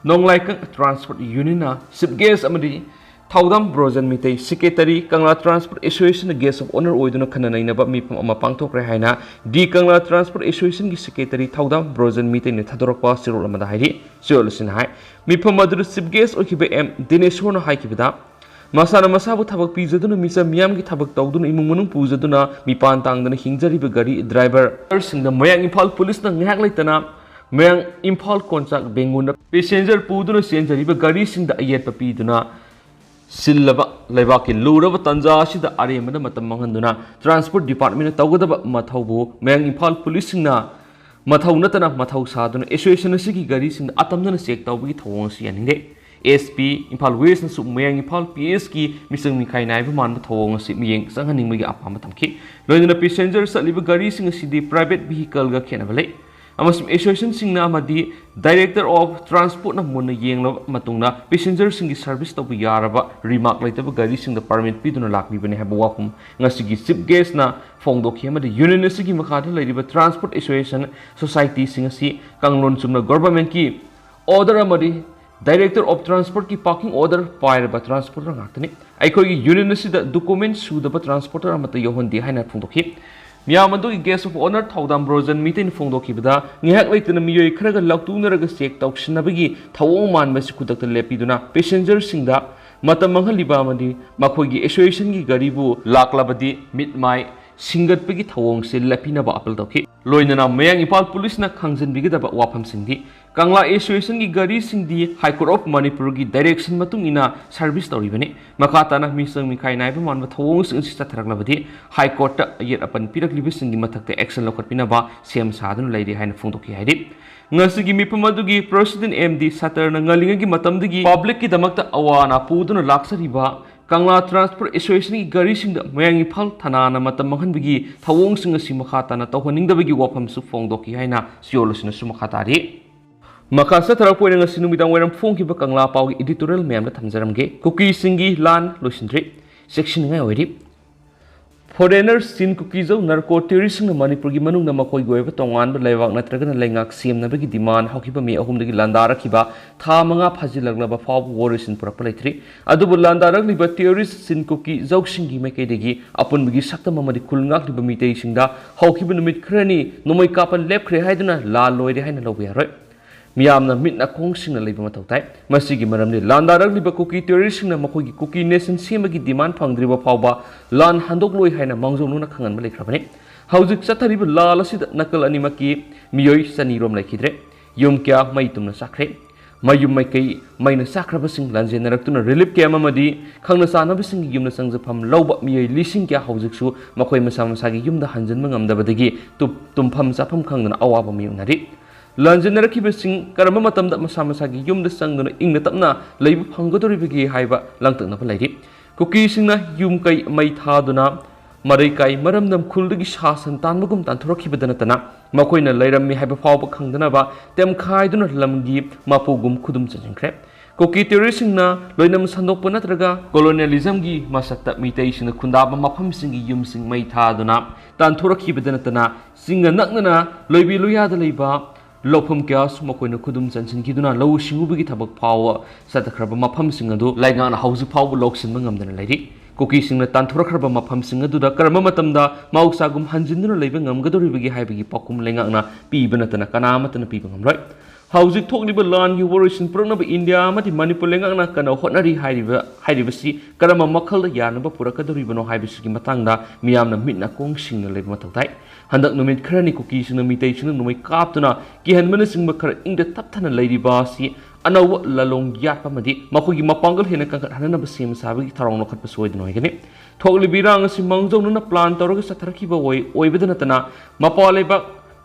ꯅꯣꯡꯂꯥꯏꯀꯪ ꯇ꯭ꯔꯥꯟꯁꯄꯣꯔꯠ ꯌꯨꯅꯤꯌꯟꯅ ꯆꯤꯐ ꯒꯦꯁ ꯑꯃꯗꯤ ꯊꯧꯗꯥꯝ ꯕ꯭ꯔꯣꯖꯟ ꯃꯤꯇꯩ, ꯁꯦꯀ꯭ꯔꯦꯇꯔꯤ, ꯀꯪꯂꯥ ꯇ꯭ꯔꯥꯟꯁꯄꯣꯔꯠ ꯑꯦꯁꯣꯁꯤꯌꯦꯁꯟꯅ ꯒꯦꯁ ꯑꯣꯐ ꯑꯣꯅꯔ ꯑꯣꯏꯗꯨꯅ ꯈꯟꯅ ꯅꯩꯅꯕ ꯃꯤꯐꯝ ꯑꯃ ꯄꯥꯡꯊꯣꯛꯈ꯭ꯔꯦ ꯍꯥꯏꯅ ꯗꯤ ꯀꯪꯂꯥ ꯇ꯭ꯔꯥꯟꯁꯄꯣꯔꯠ ꯑꯦꯁꯣꯁꯤꯌꯦꯁꯟꯒꯤ ꯁꯦꯀ꯭ꯔꯦꯇꯔꯤ ꯊꯧꯗꯥꯝ ꯕ꯭ꯔꯣꯖꯟ ꯃꯤꯇꯩꯅ ꯊꯥꯗꯣꯔꯛꯄ ꯆꯦꯔꯣꯜ ꯑꯃꯗ ꯍꯥꯏꯔꯤ꯫ ꯆꯦꯔꯣꯜ ꯑꯁꯤꯅ ꯍꯥꯏ, ꯃꯤꯐꯝ ꯑꯗꯨꯗ ꯆꯤꯐ ꯒꯦꯁ ꯑꯣꯏꯈꯤꯕ ꯑꯦꯝ ꯗꯤꯅꯦꯁꯣꯔꯅ ꯍꯥꯏꯈꯤꯕꯗ, ꯃꯁꯥꯅ ꯃꯁꯥꯕꯨ ꯊꯕꯛ ꯄꯤꯖꯗꯨꯅ ꯃꯤꯆꯝ ꯃꯤꯌꯥꯝꯒꯤ ꯊꯕꯛ ꯇꯧꯗꯨꯅ ꯏꯃꯨꯡ ꯃꯅꯨꯡ ꯄꯨꯖꯗꯨꯅ ꯃꯤꯄꯥꯟ ꯇꯥꯡꯗꯅ ꯍꯤꯡꯖꯔꯤꯕ ꯒꯥꯔꯤ ꯗ꯭ꯔꯥꯏꯚꯔꯁꯤꯡꯗ ꯃꯌꯥꯡ ꯏꯝꯐꯥꯜ ꯄꯨꯂꯤꯁꯅ ꯉꯥꯏꯍꯥꯛ ꯂꯩꯇꯅ ꯃꯌꯥꯡ ꯏꯝꯐꯥꯜ ꯀꯣꯟꯆꯥꯛ ꯕꯦꯡꯒꯨꯟꯗ ꯄꯦꯁꯦꯟꯖꯔ ꯄꯨꯗꯨꯅ ꯆꯦꯟꯖꯔꯤꯕ ꯒꯥꯔꯤꯁꯤꯡꯗ ꯑꯌꯦꯠꯄ ꯄꯤꯗꯨꯅ ꯁꯤꯜꯂꯕ ꯂꯩꯕꯥꯛꯀꯤ ꯂꯨꯔꯕ ꯇꯥꯟꯖꯥ ꯑꯁꯤꯗ ꯑꯔꯦꯝꯕꯗ ꯃꯇꯝ ꯃꯥꯡꯍꯟꯗꯨꯅ ꯇ꯭ꯔꯥꯟꯁꯄꯣꯔꯠ ꯗꯤꯄꯥꯔꯠꯃꯦꯟꯅ ꯇꯧꯒꯗꯕ ꯃꯊꯧꯕꯨ ꯃꯌꯥꯡ ꯏꯝꯐꯥꯜ ꯄꯨꯂꯤꯁꯁꯤꯡꯅ ꯃꯊꯧ ꯅꯠꯇꯅ ꯃꯊꯧ ꯁꯥꯗꯨꯅ ꯑꯦꯁꯣꯁꯤꯌꯦꯁꯟ ꯑꯁꯤꯒꯤ ꯒꯥꯔꯤꯁꯤꯡꯗ ꯑꯇꯝꯅꯅ ꯆꯦꯛ ꯇꯧꯕꯒꯤ ꯊꯧꯑꯣꯡ ꯑꯁꯤ ꯌꯥꯅꯤꯡꯗꯦ꯫ ꯑꯦꯁ ꯄꯤ ꯏꯝꯐꯥꯜ ꯋꯦꯁꯅꯁꯨ ꯃꯌꯥꯡ ꯏꯝꯐꯥꯜ ꯄꯤ ꯑꯦꯁꯀꯤ ꯃꯤꯆꯪ ꯃꯤꯈꯥꯏ ꯅꯥꯏꯕ ꯃꯥꯟꯕ ꯊꯧꯑꯣꯡ ꯑꯁꯤ ꯃꯤꯠꯌꯦꯡ ꯆꯪꯍꯟꯅꯤꯡꯕꯒꯤ ꯑꯄꯥꯝꯕ ꯊꯝꯈꯤ꯫ ꯂꯣꯏꯅꯅ ꯄꯦꯁꯦꯟꯖꯔ ꯆꯠꯂꯤꯕ ꯒꯥꯔꯤꯁꯤꯡ ꯑꯁꯤꯗꯤ ꯄ꯭ꯔꯥꯏꯚꯦꯠ ꯚꯤꯍꯤꯀꯜꯒ ꯈꯦꯠꯅꯕ ꯂꯩ ꯑꯃꯁꯨꯡ ꯑꯦꯁꯣꯁꯤꯌꯦꯁꯟꯁꯤꯡꯅ ꯑꯃꯗꯤ ꯗꯥꯏꯔꯦꯛꯇꯔ ꯑꯣꯐ ꯇ꯭ꯔꯥꯟꯁꯄꯣꯔꯠꯅ ꯃꯨꯟꯅ ꯌꯦꯡꯂꯕ ꯃꯇꯨꯡꯗ ꯄꯦꯁꯦꯟꯖꯔꯁꯤꯡꯒꯤ ꯁꯔꯚꯤꯁ ꯇꯧꯕ ꯌꯥꯔꯕ ꯔꯤꯃꯥꯔꯛ ꯂꯩꯇꯕ ꯒꯥꯔꯤꯁꯤꯡꯗ ꯄꯔꯃꯤꯠ ꯄꯤꯗꯨꯅ ꯂꯥꯛꯂꯤꯕꯅꯤ ꯍꯥꯏꯕ ꯋꯥꯐꯝ ꯉꯁꯤꯒꯤ ꯆꯤꯐ ꯒꯦꯁꯅ ꯐꯣꯡꯗꯣꯛꯈꯤ ꯑꯃꯗꯤ ꯌꯨꯅꯤꯌꯟ ꯑꯁꯤꯒꯤ ꯃꯈꯥꯗ ꯂꯩꯔꯤꯕ ꯇ꯭ꯔꯥꯟꯁꯄꯣꯔꯠ ꯑꯦꯁꯣꯁꯤꯌꯦꯁꯟ ꯁꯣꯁꯥꯏꯇꯤꯁꯤꯡ ꯑꯁꯤ ꯀꯥꯡꯂꯣꯟ ꯆꯨꯝꯅ ꯒꯣꯚꯔꯟꯃꯦꯟꯠꯀꯤ ꯑꯣꯔꯗꯔ ꯑꯃꯗꯤ director of ꯇ꯭ꯔꯥꯟꯁꯄꯣꯔꯠꯀꯤ parking order ꯄꯥꯏꯔꯕ transporter ꯉꯥꯛꯇꯅꯤ꯫ ꯑꯩꯈꯣꯏꯒꯤ ꯌꯨꯅꯤꯌꯟ ꯑꯁꯤꯗ ꯗꯣꯀꯨꯃꯦꯟꯠ ꯁꯨꯗꯕ ꯇ꯭ꯔꯥꯟꯁꯄꯣꯔꯇꯔ ꯑꯃꯠꯇ ꯌꯥꯎꯍꯟꯗꯦ ꯍꯥꯏꯅ ꯐꯣꯡꯗꯣꯛꯈꯤ꯫ ꯃꯤꯌꯥꯝ ꯑꯗꯨꯒꯤ ꯒꯦꯁ ꯑꯣꯐ ꯑꯣꯅꯔ ꯊꯧꯗꯥꯝ ꯕ꯭ꯔꯣꯖꯟ ꯃꯤꯇꯩꯅ ꯐꯣꯡꯗꯣꯛꯈꯤꯕꯗ, ꯉꯥꯏꯍꯥꯛ ꯂꯩꯇꯅ ꯃꯤꯑꯣꯏ ꯈꯔꯒ ꯂꯥꯎꯇꯨꯅꯔꯒ ꯆꯦꯛ ꯇꯧꯁꯤꯟꯅꯕꯒꯤ ꯊꯧꯑꯣꯡ ꯃꯥꯟꯕ ꯑꯁꯤ ꯈꯨꯗꯛꯇ ꯂꯦꯞꯄꯤꯗꯨꯅ ꯄꯦꯁꯦꯟꯖꯔꯁꯤꯡꯗ ꯃꯇꯝ ꯃꯥꯡꯍꯜꯂꯤꯕ ꯑꯃꯗꯤ ꯃꯈꯣꯏꯒꯤ ꯑꯦꯁꯣꯁꯤꯌꯦꯁꯟꯒꯤ ꯒꯥꯔꯤꯕꯨ ꯂꯥꯛꯂꯕꯗꯤ ꯃꯤꯠ ꯃꯥꯏ ꯁꯤꯡꯒꯠꯄꯒꯤ ꯊꯧꯑꯣꯡꯁꯤ ꯂꯦꯞꯄꯤꯅꯕ ꯑꯄꯤꯜ ꯇꯧꯈꯤ꯫ ꯂꯣꯏꯅꯅ ꯃꯌꯥꯡ ꯏꯝꯐꯥꯜ ꯄꯨꯂꯤꯁꯅ ꯈꯪꯖꯤꯟꯕꯤꯒꯗꯕ ꯋꯥꯐꯝꯁꯤꯡꯗꯤ, ꯀꯪꯂꯥ ꯑꯦꯁꯣꯁꯤꯌꯦꯁꯟꯒꯤ ꯒꯥꯔꯤꯁꯤꯡꯗꯤ ꯍꯥꯏ ꯀꯣꯔꯠ ꯑꯣꯐ ꯃꯅꯤꯄꯨꯔꯒꯤ ꯗꯥꯏꯔꯦꯛꯁꯟ ꯃꯇꯨꯡ ꯏꯟꯅ ꯁꯔꯚꯤꯁ ꯇꯧꯔꯤꯕꯅꯤ꯫ ꯃꯈꯥ ꯇꯥꯅ ꯃꯤꯆꯪ ꯃꯤꯈꯥꯏ ꯅꯥꯏꯕ ꯃꯥꯟꯕ ꯊꯧꯑꯣꯡꯁꯤꯡ ꯑꯁꯤ ꯆꯠꯊꯔꯛꯂꯕꯗꯤ ꯍꯥꯏ ꯀꯣꯔꯠꯇ ꯑꯌꯦꯠ ꯑꯄꯟ ꯄꯤꯔꯛꯂꯤꯕꯁꯤꯡꯒꯤ ꯃꯊꯛꯇ ꯑꯦꯛꯁꯟ ꯂꯧꯈꯠꯄꯤꯅꯕ ꯁꯦꯝ ꯁꯥꯗꯨꯅ ꯂꯩꯔꯤ ꯍꯥꯏꯅ ꯐꯣꯡꯗꯣꯛꯈꯤ ꯍꯥꯏꯔꯤ꯫ ꯉꯁꯤꯒꯤ ꯃꯤꯐꯝ ꯑꯗꯨꯒꯤ ꯄ꯭ꯔꯁꯤꯗꯦꯟꯠ ꯑꯦꯝ ꯗꯤ ꯁꯠꯇꯔꯅ ꯉꯜꯂꯤꯉꯩꯒꯤ ꯃꯇꯝꯗꯒꯤ ꯄꯕ꯭ꯂꯤꯛꯀꯤꯗꯃꯛꯇ ꯑꯋꯥ ꯑꯅꯥ ꯄꯨꯗꯨꯅ ꯂꯥꯛꯆꯔꯤꯕ ꯀꯪꯂꯥ ꯇ꯭ꯔꯥꯟꯁꯄꯣꯔꯠ ꯑꯦꯁꯣꯁꯤꯌꯦꯁꯟꯒꯤ ꯒꯥꯔꯤꯁꯤꯡꯗ ꯃꯌꯥꯡ ꯏꯝꯐꯥꯜ ꯊꯅꯥꯅ ꯃꯇꯝ ꯃꯥꯡꯍꯟꯕꯒꯤ ꯊꯧꯑꯣꯡꯁꯤꯡ ꯑꯁꯤ ꯃꯈꯥ ꯇꯥꯅ ꯇꯧꯍꯟꯅꯤꯡꯗꯕꯒꯤ ꯋꯥꯐꯝꯁꯨ ꯐꯣꯡꯗꯣꯛꯈꯤ ꯍꯥꯏꯅ ꯁꯤꯑꯣꯜ ꯑꯁꯤꯅꯁꯨ ꯃꯈꯥ ꯇꯥꯔꯤ꯫ ꯃꯈꯥ ꯆꯠꯊꯔꯛꯄ ꯑꯣꯏꯅ ꯉꯁꯤ ꯅꯨꯃꯤꯗꯥꯡ ꯋꯥꯏꯔꯝ ꯐꯣꯡꯈꯤꯕ ꯀꯪꯂꯥ ꯄꯥꯎꯒꯤ ꯏꯗꯤꯇꯣꯔꯤꯌꯦꯜ ꯃꯌꯥꯝꯗ ꯊꯝꯖꯔꯝꯒꯦ꯫ ꯀꯨꯀꯤꯁꯤꯡꯒꯤ ꯂꯥꯟ ꯂꯣꯏꯁꯤꯟꯗ꯭ꯔꯤ, ꯆꯦꯛꯁꯤꯟꯅꯤꯡꯉꯥꯏ ꯑꯣꯏꯔꯤ꯫ ꯐꯣꯔꯦꯅꯔ ꯆꯤꯟ ꯀꯨꯀꯤ ꯖꯧ ꯅꯥꯔꯀꯣ ꯇꯦꯔꯣꯔꯤꯁꯁꯤꯡꯅ ꯃꯅꯤꯄꯨꯔꯒꯤ ꯃꯅꯨꯡꯗ ꯃꯈꯣꯏꯒꯤ ꯑꯣꯏꯕ ꯇꯣꯉꯥꯟꯕ ꯂꯩꯕꯥꯛ ꯅꯠꯇ꯭ꯔꯒꯅ ꯂꯩꯉꯥꯛ ꯁꯦꯝꯅꯕꯒꯤ ꯗꯤꯃꯥꯟ ꯍꯧꯈꯤꯕ ꯃꯦ ꯑꯍꯨꯝꯗꯒꯤ ꯂꯥꯟꯗꯥꯔꯛꯈꯤꯕ ꯊꯥ ꯃꯉꯥ ꯐꯥꯖꯤꯜꯂꯛꯂꯕ ꯐꯥꯎꯕ ꯋꯥꯔꯣꯏꯁꯤꯟ ꯄꯨꯔꯛꯄ ꯂꯩꯇ꯭ꯔꯤ꯫ ꯑꯗꯨꯕꯨ ꯂꯥꯟꯗꯥꯔꯛꯂꯤꯕ ꯇꯦꯔꯣꯔꯤꯁ ꯆꯤꯟ ꯀꯨꯀꯤ ꯖꯧꯁꯤꯡꯒꯤ ꯃꯥꯏꯀꯩꯗꯒꯤ ꯑꯄꯨꯟꯕꯒꯤ ꯁꯛꯇꯝ ꯑꯃꯗꯤ ꯈꯨꯜ ꯉꯥꯛꯂꯤꯕ ꯃꯤꯇꯩꯁꯤꯡꯗ ꯍꯧꯈꯤꯕ ꯅꯨꯃꯤꯠ ꯈꯔꯅꯤ ꯅꯣꯡꯃꯩ ꯀꯥꯞꯄ ꯂꯦꯞꯈ꯭ꯔꯦ ꯍꯥꯏꯗꯨꯅ ꯂꯥꯜ ꯂꯣꯏꯔꯦ ꯍꯥꯏꯅ ꯂꯧꯕ ꯌꯥꯔꯣꯏ꯫ ꯃꯤꯌꯥꯝꯅ ꯃꯤꯠ ꯅꯥꯀꯣꯡꯁꯤꯡꯅ ꯂꯩꯕ ꯃꯊꯧ ꯇꯥꯏ꯫ ꯃꯁꯤꯒꯤ ꯃꯔꯝꯗꯤ ꯂꯥꯟꯗꯥꯔꯛꯂꯤꯕ ꯀꯨꯀꯤ ꯇꯦꯔꯣꯔꯤꯁꯁꯤꯡꯅ ꯃꯈꯣꯏꯒꯤ ꯀꯨꯀꯤ ꯅꯦꯁꯟ ꯁꯦꯝꯕꯒꯤ ꯗꯤꯃꯥꯟ ꯐꯪꯗ꯭ꯔꯤꯕ ꯐꯥꯎꯕ ꯂꯥꯟ ꯍꯟꯗꯣꯛꯂꯣꯏ ꯍꯥꯏꯅ ꯃꯥꯡꯖꯧꯅꯅ ꯈꯪꯍꯟꯕ ꯂꯩꯈ꯭ꯔꯕꯅꯤ꯫ ꯍꯧꯖꯤꯛ ꯆꯠꯊꯔꯤꯕ ꯂꯥꯜ ꯑꯁꯤꯗ ꯅꯥꯀꯜ ꯑꯅꯤꯃꯛꯀꯤ ꯃꯤꯑꯣꯏ ꯆꯅꯤ ꯔꯣꯝ ꯂꯩꯈꯤꯗ꯭ꯔꯦ꯫ ꯌꯨꯝ ꯀꯌꯥ ꯃꯩ ꯇꯨꯝꯅ ꯆꯥꯛꯈ꯭ꯔꯦ꯫ ꯃꯌꯨꯝ ꯃꯩꯀꯩ ꯃꯩꯅ ꯆꯥꯛꯈ꯭ꯔꯕꯁꯤꯡ ꯂꯥꯟꯖꯦꯟꯅꯔꯛꯇꯨꯅ ꯔꯤꯂꯤꯐ ꯀꯦꯝꯞ ꯑꯃꯗꯤ ꯈꯪꯅ ꯆꯥꯟꯅꯕꯁꯤꯡꯒꯤ ꯌꯨꯝꯗ ꯆꯪꯖꯐꯝ ꯂꯧꯕ ꯃꯤꯑꯣꯏ ꯂꯤꯁꯤꯡ ꯀꯌꯥ ꯍꯧꯖꯤꯛꯁꯨ ꯃꯈꯣꯏ ꯃꯁꯥ ꯃꯁꯥꯒꯤ ꯌꯨꯝꯗ ꯍꯟꯖꯤꯟꯕ ꯉꯝꯗꯕꯗꯒꯤ ꯇꯨꯞ-, ꯇꯨꯝꯐꯝ ꯆꯥꯐꯝ ꯈꯪꯗꯅ ꯑꯋꯥꯕ ꯃꯥꯌꯣꯛꯅꯔꯤ꯫ ꯂꯥꯟꯖꯦꯟꯅꯔꯛꯈꯤꯕꯁꯤꯡ ꯀꯔꯝꯕ ꯃꯇꯝꯗ ꯃꯁꯥ ꯃꯁꯥꯒꯤ ꯌꯨꯝꯗ ꯆꯪꯗꯨꯅ ꯏꯪꯅ ꯇꯞꯅ ꯂꯩꯕ ꯐꯪꯒꯗꯧꯔꯤꯕꯒꯦ ꯍꯥꯏꯕ ꯂꯥꯡꯇꯛꯅꯕ ꯂꯩꯔꯤ꯫ ꯀꯨꯀꯤꯁꯤꯡꯅ ꯌꯨꯝ ꯀꯩ ꯃꯩ ꯊꯥꯗꯨꯅ ꯃꯔꯩ ꯀꯥꯏ ꯃꯔꯝꯗꯝ ꯈꯨꯜꯗꯒꯤ ꯁꯥ ꯁꯟ ꯇꯥꯟꯕꯒꯨꯝ ꯇꯥꯟꯊꯣꯔꯛꯈꯤꯕꯗ ꯅꯠꯇꯅ ꯃꯈꯣꯏꯅ ꯂꯩꯔꯝꯃꯤ ꯍꯥꯏꯕ ꯐꯥꯎꯕ ꯈꯪꯗꯅꯕ ꯇꯦꯝꯈꯥꯏꯗꯨꯅ ꯂꯝꯒꯤ ꯃꯄꯨꯒꯨꯝ ꯈꯨꯗꯨꯝ ꯆꯟꯁꯤꯟꯈ꯭ꯔꯦ꯫ ꯀꯨꯀꯤ ꯇꯦꯔꯣꯔꯤꯁꯁꯤꯡꯅ ꯂꯣꯏꯅꯝ ꯁꯟꯗꯣꯛꯄ ꯅꯠꯇ꯭ꯔꯒ ꯀꯣꯂꯣꯅꯤꯌꯦꯂꯤꯖꯝꯒꯤ ꯃꯁꯛꯇ ꯃꯤꯇꯩꯁꯤꯡꯅ ꯈꯨꯟꯗꯥꯕ ꯃꯐꯝꯁꯤꯡꯒꯤ ꯌꯨꯝꯁꯤꯡ ꯃꯩ ꯊꯥꯗꯨꯅ ꯇꯥꯟꯊꯣꯔꯛꯈꯤꯕꯗ ꯅꯠꯇꯅ ꯆꯤꯡꯒ ꯅꯛꯅꯅ ꯂꯣꯏꯕꯤ ꯂꯣꯏꯌꯥꯗ ꯂꯩꯕ ꯂꯧꯐꯝ ꯀꯌꯥꯁꯨ ꯃꯈꯣꯏꯅ ꯈꯨꯗꯨꯝ ꯆꯟꯁꯤꯟꯈꯤꯗꯨꯅ ꯂꯧꯎ ꯁꯤꯡꯎꯕꯒꯤ ꯊꯕꯛ ꯐꯥꯎꯕ ꯆꯠꯊꯈ꯭ꯔꯕ ꯃꯐꯝꯁꯤꯡ ꯑꯗꯨ ꯂꯩꯉꯥꯛꯅ ꯍꯧꯖꯤꯛ ꯐꯥꯎꯕ ꯂꯧꯁꯤꯟꯕ ꯉꯝꯗꯅ ꯂꯩꯔꯤ꯫ ꯀꯨꯀꯤꯁꯤꯡꯅ ꯇꯥꯟꯊꯣꯔꯛꯈ꯭ꯔꯕ ꯃꯐꯝꯁꯤꯡ ꯑꯗꯨꯗ ꯀꯔꯝꯕ ꯃꯇꯝꯗ ꯃꯍꯧꯁꯥꯒꯨꯝ ꯍꯟꯖꯤꯟꯗꯨꯅ ꯂꯩꯕ ꯉꯝꯒꯗꯧꯔꯤꯕꯒꯦ ꯍꯥꯏꯕꯒꯤ ꯄꯥꯎꯈꯨꯝ ꯂꯩꯉꯥꯛꯅ ꯄꯤꯕ ꯅꯠꯇꯅ ꯀꯅꯥ ꯑꯃꯠꯇꯅ ꯄꯤꯕ ꯉꯝꯂꯣꯏ꯫ ꯍꯧꯖꯤꯛ ꯊꯣꯛꯂꯤꯕ ꯂꯥꯟꯒꯤ ꯋꯥꯔꯣꯏꯁꯤꯟ ꯄꯨꯔꯛꯅꯕ ꯏꯟꯗꯤꯌꯥ ꯑꯃꯗꯤ ꯃꯅꯤꯄꯨꯔ ꯂꯩꯉꯥꯛꯅ ꯀꯟꯅ ꯍꯣꯠꯅꯔꯤ ꯍꯥꯏꯔꯤꯕ, ꯍꯥꯏꯔꯤꯕꯁꯤ ꯀꯔꯝꯕ ꯃꯈꯜꯗ ꯌꯥꯅꯕ ꯄꯨꯔꯛꯀꯗꯧꯔꯤꯕꯅꯣ ꯍꯥꯏꯕꯁꯤꯒꯤ ꯃꯇꯥꯡꯗ ꯃꯤꯌꯥꯝꯅ ꯃꯤꯠ ꯅꯥꯀꯣꯡ ꯁꯤꯡꯅ ꯂꯩꯕ ꯃꯊꯧ ꯇꯥꯏ꯫ ꯍꯟꯗꯛ ꯅꯨꯃꯤꯠ ꯈꯔꯅꯤ ꯀꯨꯀꯤꯁꯤꯡꯅ ꯃꯤꯇꯩꯁꯤꯡꯅ ꯅꯣꯡꯃꯩ ꯀꯥꯞꯇꯨꯅ ꯀꯤꯍꯟꯕꯅꯆꯤꯡꯕ ꯈꯔ ꯏꯪꯗ ꯇꯞꯊꯅ ꯂꯩꯔꯤꯕ ꯑꯁꯤ ꯑꯅꯧꯕ ꯂꯥꯂꯣꯡ ꯌꯥꯠꯄ ꯑꯃꯗꯤ ꯃꯈꯣꯏꯒꯤ ꯃꯄꯥꯡꯒꯜ ꯍꯦꯟꯅ ꯀꯟꯈꯠꯍꯟꯅꯕ ꯁꯦꯝ ꯁꯥꯕꯒꯤ ꯊꯧꯔꯥꯡ ꯂꯧꯈꯠꯄ ꯁꯣꯏꯗꯅ ꯑꯣꯏꯒꯅꯤ꯫ ꯊꯣꯛꯂꯤꯕ ꯏꯔꯥꯡ ꯑꯁꯤ ꯃꯥꯡꯖꯧꯅꯅ ꯄ꯭ꯂꯥꯟ ꯇꯧꯔꯒ ꯆꯠꯊꯔꯛꯈꯤꯕ ꯑꯣꯏ-, ꯑꯣꯏꯕꯗ ꯅꯠꯇꯅ ꯃꯄꯥꯟ ꯂꯩꯕꯥꯛ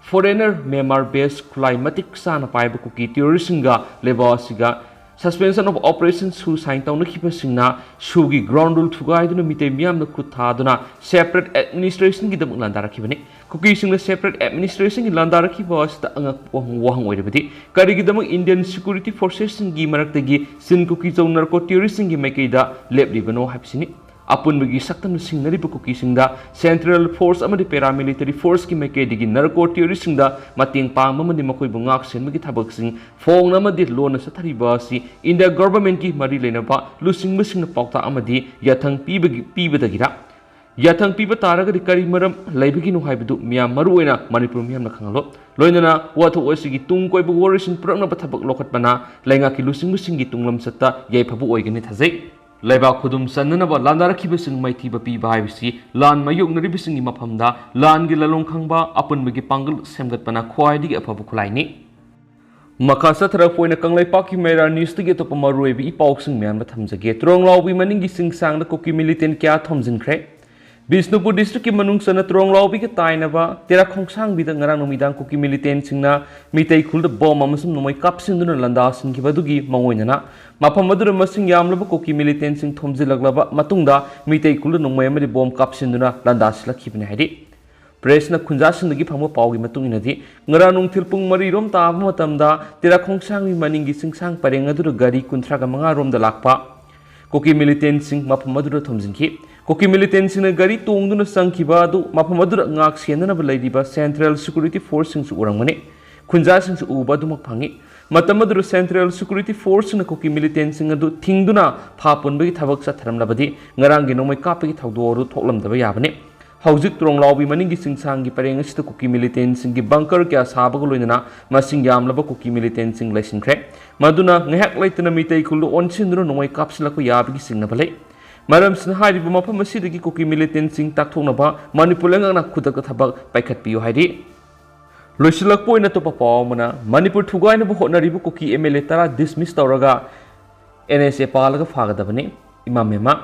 ꯐꯣꯔꯦꯅꯔ ꯃ꯭ꯌꯥꯟꯃꯥꯔ ꯕꯦꯁ ꯈꯨꯠꯂꯥꯏ ꯃꯇꯤꯛ ꯆꯥꯅ ꯄꯥꯏꯕ ꯀꯨꯀꯤ ꯇꯦꯔꯣꯔꯤꯁꯁꯤꯡꯒ ꯂꯩꯕꯥꯛ ꯑꯁꯤꯒ Suspension of Operation ꯁꯨ ꯁꯥꯏꯟ ꯇꯧꯅꯈꯤꯕꯁꯤꯡꯅ ꯁꯨꯒꯤ ꯒ꯭ꯔꯥꯎꯟ ꯔꯨꯜ ꯊꯨꯒꯥꯏꯗꯨꯅ ꯃꯤꯇꯩ ꯃꯤꯌꯥꯝꯅ ꯈꯨꯠ ꯊꯥꯗꯨꯅ ꯁꯦꯄꯔꯦꯠ ꯑꯦꯗꯃꯤꯅꯤꯁꯇ꯭ꯔꯦꯁꯟꯒꯤꯗꯃꯛ ꯂꯥꯟꯗꯥꯔꯛꯈꯤꯕꯅꯤ꯫ ꯀꯨꯀꯤꯁꯤꯡꯅ ꯁꯦꯄꯔꯦꯠ ꯑꯦꯗꯃꯤꯅꯤꯁꯇ꯭ꯔꯦꯁꯟꯒꯤ ꯂꯥꯟꯗꯥꯔꯛꯈꯤꯕ ꯑꯁꯤꯗ ꯑꯉꯛꯄ ꯋꯥꯍꯪ, ꯋꯥꯍꯪ ꯑꯣꯏꯔꯤꯕꯗꯤ ꯀꯔꯤꯒꯤꯗꯃꯛ ꯏꯟꯗꯤꯌꯟ ꯁꯦꯀ꯭ꯌꯨꯔꯤꯇꯤ ꯐꯣꯔꯁꯦꯁꯁꯤꯡꯒꯤ ꯃꯔꯛꯇꯒꯤ ꯆꯤꯟ ꯀꯨꯀꯤꯖꯧ ꯅꯥꯔꯀꯣ ꯇꯦꯔꯣꯔꯤꯁꯁꯤꯡꯒꯤ ꯃꯥꯏꯀꯩꯗ ꯂꯦꯞꯂꯤꯕꯅꯣ ꯍꯥꯏꯕꯁꯤꯅꯤ꯫ ꯑꯄꯨꯟꯕꯒꯤ ꯁꯛꯇꯝꯅ ꯁꯤꯡꯅꯔꯤꯕ ꯀꯨꯀꯤꯁꯤꯡꯗ ꯁꯦꯟꯇ꯭ꯔꯦꯜ ꯐꯣꯔꯁ ꯑꯃꯗꯤ ꯄꯦꯔꯥꯃꯤꯂꯤꯇꯔꯤ ꯐꯣꯔꯁꯀꯤ ꯃꯥꯏꯀꯩꯗꯒꯤ ꯅꯥꯔꯀꯣ ꯇꯦꯔꯣꯔꯤꯁꯁꯤꯡꯗ ꯃꯇꯦꯡ ꯄꯥꯡꯕ ꯑꯃꯗꯤ ꯃꯈꯣꯏꯕꯨ ꯉꯥꯛ ꯁꯦꯟꯕꯒꯤ ꯊꯕꯛꯁꯤꯡ ꯐꯣꯡꯅ ꯑꯃꯗꯤ ꯂꯣꯟꯅ ꯆꯠꯊꯔꯤꯕ ꯑꯁꯤ ꯏꯟꯗꯤꯌꯥ ꯒꯚꯔꯟꯃꯦꯟꯠꯀꯤ ꯃꯔꯤ ꯂꯩꯅꯕ ꯂꯨꯆꯤꯡꯕꯁꯤꯡꯅ ꯄꯥꯎꯇꯥꯛ ꯑꯃꯗꯤ ꯌꯥꯊꯪ ꯄꯤꯕꯒꯤ, ꯄꯤꯕꯗꯒꯤꯔ? ꯌꯥꯊꯪ ꯄꯤꯕ ꯇꯥꯔꯒꯗꯤ ꯀꯔꯤ ꯃꯔꯝ ꯂꯩꯕꯒꯤꯅꯣ ꯍꯥꯏꯕꯗꯨ ꯃꯤꯌꯥꯝ, ꯃꯔꯨꯑꯣꯏꯅ ꯃꯅꯤꯄꯨꯔ ꯃꯤꯌꯥꯝꯅ ꯈꯪꯍꯜꯂꯨ꯫ ꯂꯣꯏꯅꯅ ꯋꯥꯊꯣꯛ ꯑꯁꯤꯒꯤ ꯇꯨꯡ ꯀꯣꯏꯕ ꯋꯥꯔꯣꯏꯁꯤꯟ ꯄꯨꯔꯛꯅꯕ ꯊꯕꯛ ꯂꯧꯈꯠꯄꯅ ꯂꯩꯉꯥꯛꯀꯤ ꯂꯨꯆꯤꯡꯕꯁꯤꯡꯒꯤ ꯇꯨꯡꯂꯝ ꯆꯠꯇ ꯌꯥꯏꯐꯕ ꯑꯣꯏꯒꯅꯤ ꯊꯥꯖꯩ꯫ ꯂꯩꯕꯥꯛ ꯈꯨꯗꯨꯝ ꯆꯟꯅꯅꯕ ꯂꯥꯟꯗꯥꯔꯛꯈꯤꯕꯁꯤꯡ ꯃꯥꯏꯊꯤꯕ ꯄꯤꯕ ꯍꯥꯏꯕꯁꯤ ꯂꯥꯟ ꯃꯥꯌꯣꯛꯅꯔꯤꯕꯁꯤꯡꯒꯤ ꯃꯐꯝꯗ ꯂꯥꯟꯒꯤ ꯂꯥꯂꯣꯡ ꯈꯪꯕ ꯑꯄꯨꯟꯕꯒꯤ ꯄꯥꯡꯒꯜ ꯁꯦꯝꯒꯠꯄꯅ ꯈ꯭ꯋꯥꯏꯗꯒꯤ ꯑꯐꯕ ꯈꯨꯠꯂꯥꯏꯅꯤ꯫ ꯃꯈꯥ ꯆꯠꯊꯔꯛꯄ ꯑꯣꯏꯅ ꯀꯪꯂꯩꯄꯥꯛꯀꯤ ꯃꯩꯔꯥ ꯅ꯭ꯌꯨꯁꯇꯒꯤ ꯑꯇꯣꯞꯄ ꯃꯔꯨꯑꯣꯏꯕ ꯏ ꯄꯥꯎꯁꯤꯡ ꯃꯌꯥꯝ ꯑꯃ ꯊꯝꯖꯒꯦ꯫ ꯇꯨꯔꯣꯡꯂꯥꯎꯕꯤ ꯃꯅꯤꯡꯒꯤ ꯆꯤꯡꯁꯥꯡꯗ ꯀꯨꯀꯤ ꯃꯤꯂꯤꯇꯦꯟ ꯀꯌꯥ ꯊꯣꯝꯖꯤꯟꯈ꯭ꯔꯦ꯫ ꯕꯤꯁꯅꯨꯄꯨꯔ ꯗꯤꯁꯇ꯭ꯔꯤꯛꯀꯤ ꯃꯅꯨꯡ ꯆꯟꯅ ꯇꯨꯔꯣꯡꯂꯥꯎꯕꯤꯒ ꯇꯥꯏꯅꯕ ꯇꯦꯔꯥ ꯈꯣꯡꯁꯥꯡꯕꯤꯗ ꯉꯔꯥꯡ ꯅꯨꯃꯤꯗꯥꯡ ꯀꯨꯀꯤ ꯃꯤꯂꯤꯇꯦꯟꯁꯤꯡꯅ ꯃꯤꯇꯩ ꯈꯨꯜꯗ ꯕꯣꯝ ꯑꯃꯁꯨꯡ ꯅꯣꯡꯃꯩ ꯀꯥꯞꯁꯤꯟꯗꯨꯅ ꯂꯥꯟꯗꯥꯁꯤꯟꯈꯤꯕ ꯑꯗꯨꯒꯤ ꯃꯑꯣꯡ ꯑꯣꯏꯅꯅ ꯃꯐꯝ ꯑꯗꯨꯗ ꯃꯁꯤꯡ ꯌꯥꯝꯂꯕ ꯀꯨꯀꯤ ꯃꯤꯂꯤꯇꯦꯟꯁꯤꯡ ꯊꯣꯝꯖꯤꯜꯂꯛꯂꯕ ꯃꯇꯨꯡꯗ ꯃꯤꯇꯩ ꯈꯨꯜꯗ ꯅꯣꯡꯃꯩ ꯑꯃꯗꯤ ꯕꯣꯝ ꯀꯥꯞꯁꯤꯟꯗꯨꯅ ꯂꯥꯟꯗꯥꯁꯤꯜꯂꯛꯈꯤꯕꯅꯤ ꯍꯥꯏꯔꯤ꯫ ꯄ꯭ꯔꯦꯁꯅ ꯈꯨꯟꯖꯥꯁꯤꯡꯗꯒꯤ ꯐꯪꯕ ꯄꯥꯎꯒꯤ ꯃꯇꯨꯡ ꯏꯟꯅꯗꯤ, ꯉꯔꯥꯡ ꯅꯨꯡꯊꯤꯜ ꯄꯨꯡ ꯃꯔꯤ ꯔꯣꯝ ꯇꯥꯕ ꯃꯇꯝꯗ ꯇꯦꯔꯥ ꯈꯣꯡꯁꯥꯡꯒꯤ ꯃꯅꯤꯡꯒꯤ ꯆꯤꯡꯁꯥꯡ ꯄꯔꯦꯡ ꯑꯗꯨꯗ ꯒꯥꯔꯤ ꯀꯨꯟꯊ꯭ꯔꯥꯒ ꯃꯉꯥ ꯔꯣꯝꯗ ꯂꯥꯛꯄ ꯀꯨꯀꯤ ꯃꯤꯂꯤꯇꯦꯟꯁꯤꯡ ꯃꯐꯝ ꯑꯗꯨꯗ ꯊꯣꯝꯖꯤꯟꯈꯤ꯫ ꯀꯨꯀꯤ ꯃꯤꯂꯤꯇꯦꯟꯁꯤꯡꯅ ꯒꯥꯔꯤ ꯇꯣꯡꯗꯨꯅ ꯆꯪꯈꯤꯕ ꯑꯗꯨ ꯃꯐꯝ ꯑꯗꯨꯗ ꯉꯥꯛ ꯁꯦꯟꯅꯅꯕ ꯂꯩꯔꯤꯕ ꯁꯦꯟꯇ꯭ꯔꯦꯜ ꯁꯦꯀ꯭ꯌꯨꯔꯤꯇꯤ ꯐꯣꯔꯁꯁꯤꯡꯁꯨ ꯎꯔꯝꯒꯅꯤ꯫ ꯈꯨꯟꯖꯥꯁꯤꯡꯁꯨ ꯎꯕ ꯑꯗꯨꯃꯛ ꯐꯪꯉꯤ꯫ ꯃꯇꯝ ꯑꯗꯨꯗ ꯁꯦꯟꯇ꯭ꯔꯦꯜ ꯁꯦꯀ꯭ꯌꯨꯔꯤꯇꯤ ꯐꯣꯔꯁꯁꯤꯡꯅ ꯀꯨꯀꯤ ꯃꯤꯂꯤꯇꯦꯟꯁꯤꯡ ꯑꯗꯨ ꯊꯤꯡꯗꯨꯅ ꯐꯥ ꯄꯨꯟꯕꯒꯤ ꯊꯕꯛ ꯆꯠꯊꯔꯝꯂꯕꯗꯤ ꯉꯔꯥꯡꯒꯤ ꯅꯣꯡꯃꯩ ꯀꯥꯞꯄꯒꯤ ꯊꯧꯗꯣꯛ ꯑꯗꯨ ꯊꯣꯛꯂꯝꯗꯕ ꯌꯥꯕꯅꯤ꯫ ꯍꯧꯖꯤꯛ ꯇꯨꯔꯣꯡꯂꯥꯎꯕꯤ ꯃꯅꯤꯡꯒꯤ ꯆꯤꯡꯁꯥꯡꯒꯤ ꯄꯔꯦꯡ ꯑꯁꯤꯗ ꯀꯨꯀꯤ ꯃꯤꯂꯤꯇꯦꯟꯁꯤꯡꯒꯤ ꯕꯪꯀꯔ ꯀꯌꯥ ꯁꯥꯕꯒ ꯂꯣꯏꯅꯅ ꯃꯁꯤꯡ ꯌꯥꯝꯂꯕ ꯀꯨꯀꯤ ꯃꯤꯂꯤꯇꯦꯟꯁꯤꯡ ꯂꯩꯁꯤꯟꯈ꯭ꯔꯦ꯫ ꯃꯗꯨꯅ ꯉꯥꯏꯍꯥꯛ ꯂꯩꯇꯅ ꯃꯤꯇꯩ ꯈꯨꯜꯗ ꯑꯣꯟꯁꯤꯟꯗꯨꯅ ꯅꯣꯡꯃꯩ ꯀꯥꯞꯁꯤꯜꯂꯛꯄ ꯌꯥꯕꯒꯤ ꯆꯤꯡꯅꯕ ꯂꯩ꯫ ꯃꯔꯝꯁꯤꯅ ꯍꯥꯏꯔꯤꯕ ꯃꯐꯝ ꯑꯁꯤꯗꯒꯤ ꯀꯨꯀꯤ ꯃꯤꯂꯤꯇꯦꯟꯁꯤꯡ ꯇꯥꯛꯊꯣꯛꯅꯕ ꯃꯅꯤꯄꯨꯔ ꯂꯩꯉꯥꯛꯅ ꯈꯨꯗꯛꯇ ꯊꯕꯛ ꯄꯥꯏꯈꯠꯄꯤꯌꯨ ꯍꯥꯏꯔꯤ꯫ ꯂꯣꯏꯁꯤꯜꯂꯛꯄ ꯑꯣꯏꯅ ꯑꯇꯣꯞꯄ ꯄꯥꯎ ꯑꯃꯅ, ꯃꯅꯤꯄꯨꯔ ꯊꯨꯒꯥꯏꯅꯕ ꯍꯣꯠꯅꯔꯤꯕ ꯀꯨꯀꯤ ꯑꯦꯝ ꯑꯦꯜ ꯑꯦ ꯇꯔꯥ ꯗꯤꯁꯃꯤꯁ ꯇꯧꯔꯒ ꯑꯦꯟ ꯑꯦꯁ ꯑꯦ ꯄꯥꯜꯂꯒ ꯐꯥꯒꯗꯕꯅꯤ꯫ ꯏꯃꯥ ꯃꯦꯝꯃ,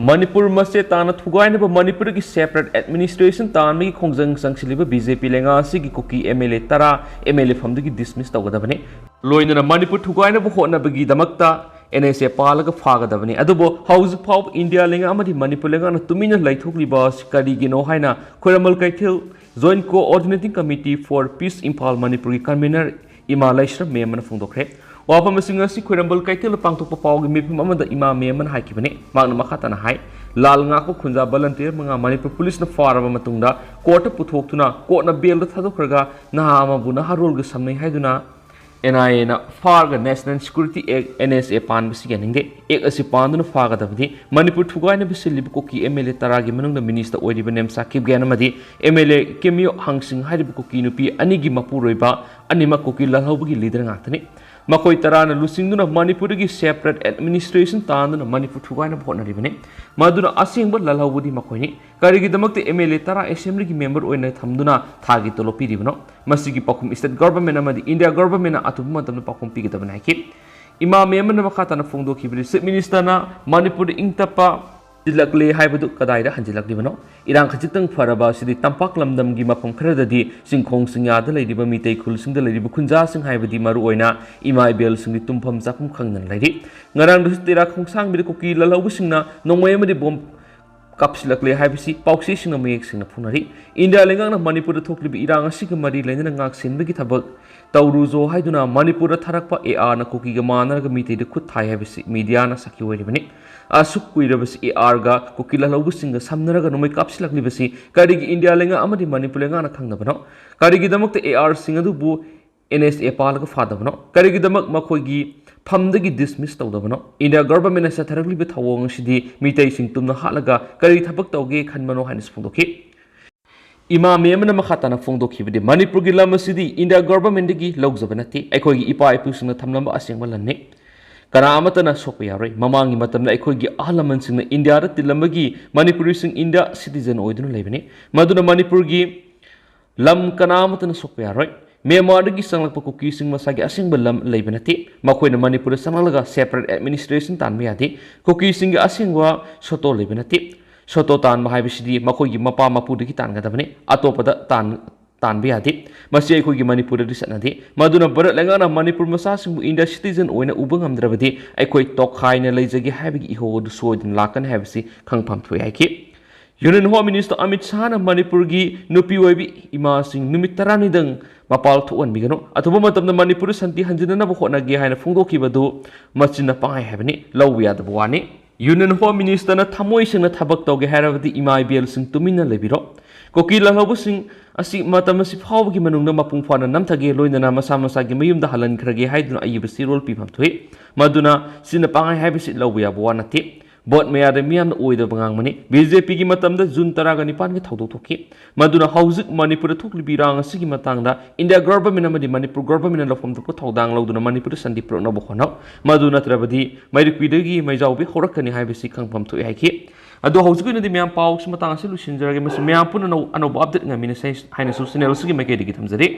ꯃꯅꯤꯄꯨꯔ ꯃꯆꯦ ꯇꯥꯅ ꯊꯨꯒꯥꯏꯅꯕ ꯃꯅꯤꯄꯨꯔꯒꯤ ꯁꯦꯄꯔꯦꯠ ꯑꯦꯗꯃꯤꯅꯤꯁꯇ꯭ꯔꯦꯁꯟ ꯇꯥꯟꯕꯒꯤ ꯈꯣꯡꯖꯪ ꯆꯪꯁꯤꯜꯂꯤꯕ ꯕꯤ ꯖꯦ ꯄꯤ ꯂꯩꯉꯥꯛ ꯑꯁꯤꯒꯤ ꯀꯨꯀꯤ ꯑꯦꯝ ꯑꯦꯜ ꯑꯦ ꯇꯔꯥ ꯑꯦꯝ ꯑꯦꯜ ꯑꯦ ꯐꯝꯗꯒꯤ ꯗꯤꯁꯃꯤꯁ ꯇꯧꯒꯗꯕꯅꯤ꯫ ꯂꯣꯏꯅꯅ ꯃꯅꯤꯄꯨꯔ ꯊꯨꯒꯥꯏꯅꯕ ꯍꯣꯠꯅꯕꯒꯤꯗꯃꯛꯇ ꯑꯦꯟ ꯑꯦꯁ ꯑꯦ ꯄꯥꯜꯂꯒ ꯐꯥꯒꯗꯕꯅꯤ꯫ ꯑꯗꯨꯕꯨ ꯍꯧꯖꯤꯛ ꯐꯥꯎꯕ ꯏꯟꯗꯤꯌꯥ ꯂꯩꯉꯥꯛ ꯑꯃꯗꯤ ꯃꯅꯤꯄꯨꯔ ꯂꯩꯉꯥꯛꯅ ꯇꯨꯃꯤꯟꯅ ꯂꯩꯊꯣꯛꯂꯤꯕ ꯑꯁꯤ ꯀꯔꯤꯒꯤꯅꯣ ꯍꯥꯏꯅ ꯈ꯭ꯋꯥꯏꯔꯝꯕꯟ ꯀꯩꯊꯦꯜ Joint Coordinating Committee for Peace Imphal ꯃꯅꯤꯄꯨꯔꯒꯤ ꯀꯟꯚꯦꯅꯔ ꯏꯃꯥ ꯂꯩꯁ꯭ꯔꯝ ꯃꯦꯝꯃꯅ ꯐꯣꯡꯗꯣꯛꯈ꯭ꯔꯦ꯫ ꯋꯥꯐꯝꯁꯤꯡ ꯑꯁꯤ ꯈ꯭ꯋꯥꯏꯔꯝꯕꯟ ꯀꯩꯊꯦꯜꯗ ꯄꯥꯡꯊꯣꯛꯄ ꯄꯥꯎꯒꯤ ꯃꯤꯐꯝ ꯑꯃꯗ ꯏꯃꯥ ꯃꯦꯝꯃꯅ ꯍꯥꯏꯈꯤꯕꯅꯤ꯫ ꯃꯍꯥꯛꯅ ꯃꯈꯥ ꯇꯥꯅ ꯍꯥꯏ, ꯂꯥꯜ ꯉꯥꯛꯄ ꯈꯨꯟꯖꯥ ꯚꯣꯂꯟꯇꯤꯌꯔ ꯃꯉꯥ ꯃꯅꯤꯄꯨꯔ ꯄꯨꯂꯤꯁꯅ ꯐꯥꯔꯕ ꯃꯇꯨꯡꯗ ꯀꯣꯔꯠꯇ ꯄꯨꯊꯣꯛꯇꯨꯅ ꯀꯣꯔꯠꯅ ꯕꯦꯜꯗ ꯊꯥꯗꯣꯛꯈ꯭ꯔꯒ ꯅꯍꯥ ꯑꯃꯕꯨ ꯅꯍꯥꯔꯣꯜꯒ ꯁꯝꯅꯩ ꯍꯥꯏꯗꯨꯅ ꯑꯦꯟ ꯑꯥꯏ ꯑꯦꯅ ꯐꯥꯔꯒ National Security Act, ꯑꯦꯟ ꯑꯦꯁ ꯑꯦ ꯄꯥꯟꯕꯁꯤ ꯌꯥꯅꯤꯡꯗꯦ꯫ ꯑꯦꯛ ꯑꯁꯤ ꯄꯥꯟꯗꯨꯅ ꯐꯥꯒꯗꯕꯗꯤ ꯃꯅꯤꯄꯨꯔ ꯊꯨꯒꯥꯏꯅꯕ ꯁꯤꯜꯂꯤꯕ ꯀꯨꯀꯤ ꯑꯦꯝ ꯑꯦꯜ ꯑꯦ ꯇꯔꯥꯒꯤ ꯃꯅꯨꯡꯗ ꯃꯤꯅꯤꯁꯇꯔ ꯑꯣꯏꯔꯤꯕ ꯅꯦꯝꯆꯥ ꯀꯤꯞꯒꯦꯟ ꯑꯃꯗꯤ ꯑꯦꯝ ꯑꯦꯜ ꯑꯦ ꯀꯦꯃꯤꯌꯣ ꯍꯥꯡꯁꯤꯡ ꯍꯥꯏꯔꯤꯕ ꯀꯨꯀꯤ ꯅꯨꯄꯤ ꯑꯅꯤꯒꯤ ꯃꯄꯨꯔꯣꯏꯕ ꯑꯅꯤꯃꯛ ꯀꯨꯀꯤ ꯂꯥꯜꯍꯧꯕꯒꯤ ꯂꯤꯗꯔ ꯉꯥꯛꯇꯅꯤ꯫ ꯃꯈꯣꯏ ꯇꯔꯥꯅ ꯂꯨꯆꯤꯡꯗꯨꯅ ꯃꯅꯤꯄꯨꯔꯗꯒꯤ separate administration ꯇꯥꯟꯗꯨꯅ ꯃꯅꯤꯄꯨꯔ ꯊꯨꯒꯥꯏꯅꯕ ꯍꯣꯠꯅꯔꯤꯕꯅꯤ꯫ ꯃꯗꯨꯅ ꯑꯁꯦꯡꯕ ꯂꯥꯜꯍꯧꯕꯗꯤ ꯃꯈꯣꯏꯅꯤ꯫ ꯀꯔꯤꯒꯤꯗꯃꯛꯇ M L A ꯇꯔꯥ assembly ꯒꯤ member ꯑꯣꯏꯅ ꯊꯝꯗꯨꯅ ꯊꯥꯒꯤ ꯇꯣꯂꯣꯞ ꯄꯤꯔꯤꯕꯅꯣ? ꯃꯁꯤꯒꯤ ꯄꯥꯎꯈꯨꯝ state government ꯑꯃꯗꯤ India government ꯅ ꯑꯊꯨꯕ ꯃꯇꯝꯗ ꯄꯥꯎꯈꯨꯝ ꯄꯤꯒꯗꯕꯅꯤ ꯍꯥꯏꯈꯤ꯫ ꯏꯃꯥ ꯃꯌꯥꯝ ꯑꯃꯅ ꯃꯈꯥ ꯇꯥꯅ ꯐꯣꯡꯗꯣꯛꯈꯤꯕꯗꯤ, Chief Minister ꯅ ꯃꯅꯤꯄꯨꯔꯗ ꯏꯪ ꯇꯞꯄ ꯍꯟꯖꯤꯜꯂꯛꯂꯦ ꯍꯥꯏꯕꯗꯨ ꯀꯗꯥꯏꯗ ꯍꯟꯖꯤꯜꯂꯛꯂꯤꯕꯅꯣ? ꯏꯔꯥꯡ ꯈꯖꯤꯛꯇꯪ ꯐꯔꯕ ꯑꯁꯤꯗꯤ ꯇꯝꯄꯥꯛ ꯂꯝꯗꯝꯒꯤ ꯃꯐꯝ ꯈꯔꯗꯗꯤ ꯆꯤꯡꯈꯣꯡ ꯆꯤꯡꯌꯥꯗ ꯂꯩꯔꯤꯕ ꯃꯤꯇꯩ ꯈꯨꯜꯁꯤꯡꯗ ꯂꯩꯔꯤꯕ ꯈꯨꯟꯖꯥꯁꯤꯡ, ꯍꯥꯏꯕꯗꯤ ꯃꯔꯨꯑꯣꯏꯅ ꯏꯃꯥ ꯏꯕꯦꯜꯁꯤꯡꯗꯤ ꯇꯨꯝꯐꯝ ꯆꯥꯐꯝ ꯈꯪꯗꯅ ꯂꯩꯔꯤ꯫ ꯉꯔꯥꯡꯗꯁꯨ ꯇꯦꯔꯥ ꯈꯣꯡꯁꯥꯡꯕꯤꯗ ꯀꯨꯀꯤ ꯂꯥꯜꯍꯧꯕꯁꯤꯡꯅ ꯅꯣꯡꯃꯩ ꯑꯃꯗꯤ ꯕꯣꯝ ꯀꯥꯞꯁꯤꯜꯂꯛꯂꯦ ꯍꯥꯏꯕꯁꯤ ꯄꯥꯎꯆꯦꯁꯤꯡꯅ ꯃꯌꯦꯛ ꯁꯦꯡꯅ ꯐꯣꯡꯅꯔꯤ꯫ ꯏꯟꯗꯤꯌꯥ ꯂꯩꯉꯥꯛꯅ ꯃꯅꯤꯄꯨꯔꯗ ꯊꯣꯛꯂꯤꯕ ꯏꯔꯥꯡ ꯑꯁꯤꯒ ꯃꯔꯤ ꯂꯩꯅꯅ ꯉꯥꯛꯁꯦꯟꯕꯒꯤ ꯊꯕꯛ ꯇꯧꯔꯨꯖꯣ ꯍꯥꯏꯗꯨꯅ ꯃꯅꯤꯄꯨꯔꯗ ꯊꯥꯔꯛꯄ A R ꯅ ꯀꯨꯀꯤꯒ ꯃꯥꯟꯅꯔꯒ ꯃꯤꯇꯩꯗ ꯈꯨꯠ ꯊꯥꯏ ꯍꯥꯏꯕꯁꯤ ꯃꯤꯗꯤꯌꯥꯅ ꯁꯥꯈꯤ ꯑꯣꯏꯔꯤꯕꯅꯤ꯫ ꯑꯁꯨꯛ ꯀꯨꯏꯔꯕꯁꯤ A R ꯒ ꯀꯨꯀꯤ ꯂꯥꯜꯍꯧꯕꯁꯤꯡꯒ ꯁꯝꯅꯔꯒ ꯅꯣꯡꯃꯩ ꯀꯥꯞꯁꯤꯜꯂꯛꯂꯤꯕꯁꯤ ꯀꯔꯤꯒꯤ ꯏꯟꯗꯤꯌꯥ ꯂꯩꯉꯥꯛ ꯑꯃꯗꯤ ꯃꯅꯤꯄꯨꯔ ꯂꯩꯉꯥꯛꯅ ꯈꯪꯗꯕꯅꯣ? ꯀꯔꯤꯒꯤꯗꯃꯛꯇ A R ꯁꯤꯡ ꯑꯗꯨꯕꯨ N S A ꯄꯥꯜꯂꯒ ꯐꯥꯗꯕꯅꯣ? ꯀꯔꯤꯒꯤꯗꯃꯛ ꯃꯈꯣꯏꯒꯤ ꯐꯝꯗꯒꯤ dismiss ꯇꯧꯗꯕꯅꯣ? ꯏꯟꯗꯤꯌꯥ government ꯅ ꯆꯠꯊꯔꯛꯂꯤꯕ ꯊꯧꯑꯣꯡ ꯑꯁꯤꯗꯤ ꯃꯤꯇꯩꯁꯤꯡ ꯇꯨꯝꯅ ꯍꯥꯠꯂꯒ ꯀꯔꯤ ꯊꯕꯛ ꯇꯧꯒꯦ ꯈꯟꯕꯅꯣ ꯍꯥꯏꯅꯁꯨ ꯐꯣꯡꯗꯣꯛꯈꯤ꯫ ꯏꯃꯥ ꯃꯌꯥꯝ ꯑꯃꯅ ꯃꯈꯥ ꯇꯥꯅ ꯐꯣꯡꯗꯣꯛꯈꯤꯕꯗꯤ, ꯃꯅꯤꯄꯨꯔꯒꯤ ꯂꯝ ꯑꯁꯤꯗꯤ ꯏꯟꯗꯤꯌꯥ government ꯗꯒꯤ ꯂꯧꯖꯕ ꯅꯠꯇꯦ, ꯑꯩꯈꯣꯏꯒꯤ ꯏꯄꯥ ꯏꯄꯨꯁꯤꯡꯅ ꯊꯝꯂꯝꯕ ꯑꯁꯦꯡꯕ ꯂꯟꯅꯤ꯫ ꯀꯅꯥ ꯑꯃꯠꯇꯅ ꯁꯣꯛꯄ ꯌꯥꯔꯣꯏ꯫ ꯃꯃꯥꯡꯒꯤ ꯃꯇꯝꯗ ꯑꯩꯈꯣꯏꯒꯤ ꯑꯍꯜ ꯂꯃꯟꯁꯤꯡꯅ ꯏꯟꯗꯤꯌꯥꯗ ꯇꯤꯜꯂꯝꯕꯒꯤ ꯃꯅꯤꯄꯨꯔꯤꯁꯤꯡ ꯏꯟꯗꯤꯌꯥ citizen ꯑꯣꯏꯗꯨꯅ ꯂꯩꯕꯅꯤ꯫ ꯃꯗꯨꯅ ꯃꯅꯤꯄꯨꯔꯒꯤ ꯂꯝ ꯀꯅꯥ ꯑꯃꯠꯇꯅ ꯁꯣꯛꯄ ꯌꯥꯔꯣꯏ꯫ ꯃ꯭ꯌꯥꯟꯃꯥꯔꯗꯒꯤ ꯆꯪꯂꯛꯄ ꯀꯨꯀꯤꯁꯤꯡ ꯃꯁꯥꯒꯤ ꯑꯁꯦꯡꯕ ꯂꯝ ꯂꯩꯕ ꯅꯠꯇꯦ꯫ ꯃꯈꯣꯏꯅ ꯃꯅꯤꯄꯨꯔꯗ ꯆꯪꯂꯛꯂꯒ separate administration ꯇꯥꯟꯕ ꯌꯥꯗꯦ꯫ ꯀꯨꯀꯤꯁꯤꯡꯒꯤ ꯑꯁꯦꯡꯕ ꯁꯣꯇꯣ ꯂꯩꯕ ꯅꯠꯇꯦ꯫ ꯁꯣꯇꯣ ꯇꯥꯟꯕ ꯍꯥꯏꯕꯁꯤꯗꯤ ꯃꯈꯣꯏꯒꯤ ꯃꯄꯥ ꯃꯄꯨꯗꯒꯤ ꯇꯥꯟꯒꯗꯕꯅꯤ, ꯑꯇꯣꯞꯄꯗ ꯇꯥꯟ-, ꯇꯥꯟꯕ ꯌꯥꯗꯦ꯫ ꯃꯁꯤ ꯑꯩꯈꯣꯏꯒꯤ ꯃꯅꯤꯄꯨꯔꯗꯗꯤ ꯆꯠꯅꯗꯦ꯫ ꯃꯗꯨꯅ ꯚꯥꯔꯠ ꯂꯩꯉꯥꯛꯅ ꯃꯅꯤꯄꯨꯔ ꯃꯆꯥꯁꯤꯡꯕꯨ ꯏꯟꯗꯤꯌꯥ citizen ꯑꯣꯏꯅ ꯎꯕ ꯉꯝꯗ꯭ꯔꯕꯗꯤ ꯑꯩꯈꯣꯏ ꯇꯣꯈꯥꯏꯅ ꯂꯩꯖꯒꯦ ꯍꯥꯏꯕꯒꯤ ꯏꯍꯧ ꯑꯗꯨ ꯁꯣꯏꯗꯅ ꯂꯥꯛꯀꯅꯤ ꯍꯥꯏꯕꯁꯤ ꯈꯪꯐꯝ ꯊꯣꯛꯏ ꯍꯥꯏꯈꯤ꯫ Union Home Minister ꯑꯃꯤꯠ ꯁꯥꯍꯅ ꯃꯅꯤꯄꯨꯔꯒꯤ ꯅꯨꯄꯤ ꯑꯣꯏꯕꯤ ꯏꯃꯥꯁꯤꯡ ꯅꯨꯃꯤꯠ ꯇꯔꯥꯅꯤꯗꯪ ꯃꯄꯥꯜ ꯊꯣꯛꯍꯟꯕꯤꯒꯅꯨ, ꯑꯊꯨꯕ ꯃꯇꯝꯗ ꯃꯅꯤꯄꯨꯔꯗ ꯁꯥꯟꯇꯤ ꯍꯟꯖꯤꯟꯅꯅꯕ ꯍꯣꯠꯅꯒꯦ ꯍꯥꯏꯅ ꯐꯣꯡꯗꯣꯛꯈꯤꯕꯗꯨ ꯃꯆꯤꯟꯅ ꯄꯪꯍꯥꯏ ꯍꯥꯏꯕꯅꯤ, ꯂꯧꯕ ꯌꯥꯗꯕ ꯋꯥꯅꯤ꯫ Union Home Minister ꯅ ꯊꯃꯣꯏ ꯁꯦꯡꯅ ꯊꯕꯛ ꯇꯧꯒꯦ ꯍꯥꯏꯔꯕꯗꯤ ꯏꯃꯥ ꯏꯕꯦꯜꯁꯤꯡ ꯇꯨꯃꯤꯟꯅ ꯂꯩꯕꯤꯔꯣ꯫ ꯀꯨꯀꯤ ꯂꯥꯜꯍꯧꯕꯁꯤꯡ ꯑꯁꯤ ꯃꯇꯝ ꯑꯁꯤ ꯐꯥꯎꯕꯒꯤ ꯃꯅꯨꯡꯗ ꯃꯄꯨꯡ ꯐꯥꯅ ꯅꯝꯊꯒꯦ, ꯂꯣꯏꯅꯅ ꯃꯁꯥ ꯃꯁꯥꯒꯤ ꯃꯌꯨꯝꯗ ꯍꯜꯍꯟꯈ꯭ꯔꯒꯦ ꯍꯥꯏꯗꯨꯅ ꯑꯏꯕ ꯆꯦꯔꯣꯜ ꯄꯤꯐꯝ ꯊꯣꯛꯏ꯫ ꯃꯗꯨꯅ ꯆꯤꯟꯅ ꯄꯪꯍꯥꯏ ꯍꯥꯏꯕꯁꯤ ꯂꯧꯕ ꯌꯥꯕ ꯋꯥ ꯅꯠꯇꯦ꯫ ꯚꯣꯠ ꯃꯌꯥꯗ ꯃꯤꯌꯥꯝꯅ ꯑꯣꯏꯗꯕ ꯉꯥꯡꯕꯅꯤ꯫ ꯕꯤ ꯖꯦ ꯄꯤꯒꯤ ꯃꯇꯝꯗ ꯖꯨꯟ ꯇꯔꯥꯒ ꯅꯤꯄꯥꯟꯒꯤ ꯊꯧꯗꯣꯛ ꯊꯣꯛꯈꯤ꯫ ꯃꯗꯨꯅ ꯍꯧꯖꯤꯛ ꯃꯅꯤꯄꯨꯔꯗ ꯊꯣꯛꯂꯤꯕ ꯏꯔꯥꯡ ꯑꯁꯤꯒꯤ ꯃꯇꯥꯡꯗ ꯏꯟꯗꯤꯌꯥ ꯒꯚꯔꯟꯃꯦꯟꯠ ꯑꯃꯗꯤ ꯃꯅꯤꯄꯨꯔ ꯒꯚꯔꯟꯃꯦꯟꯠꯅ ꯂꯧꯐꯝ ꯊꯣꯛꯄ ꯊꯧꯗꯥꯡ ꯂꯧꯗꯨꯅ ꯃꯅꯤꯄꯨꯔꯗ ꯁꯥꯟꯇꯤ ꯄꯨꯔꯛꯅꯕ ꯍꯣꯠꯅꯧ꯫ ꯃꯗꯨ ꯅꯠꯇ꯭ꯔꯕꯗꯤ ꯃꯩꯔꯨꯛꯄꯤꯗꯒꯤ ꯃꯩꯖꯥꯎꯕꯤ ꯍꯧꯔꯛꯀꯅꯤ ꯍꯥꯏꯕꯁꯤ ꯈꯪꯐꯝ ꯊꯣꯛꯏ ꯍꯥꯏꯈꯤ꯫ ꯑꯗꯣ ꯍꯧꯖꯤꯛꯀꯤ ꯑꯣꯏꯅꯗꯤ ꯃꯌꯥꯝ ꯄꯥꯎꯁꯤ ꯃꯇꯥꯡ ꯑꯁꯤ ꯂꯣꯏꯁꯤꯟꯖꯔꯒꯦ꯫ ꯃꯁꯤ ꯃꯌꯥꯝ ꯄꯨꯟꯅ ꯑꯅꯧ-, ꯑꯅꯧꯕ ꯑꯞꯗꯦꯠ ꯉꯥꯏꯃꯤꯟꯅꯁꯦ ꯍꯥꯏꯅꯁꯨ ꯆꯦꯅꯦꯜ ꯑꯁꯤꯒꯤ ꯃꯥꯏꯀꯩꯗꯒꯤ ꯊꯝꯖꯔꯤ꯫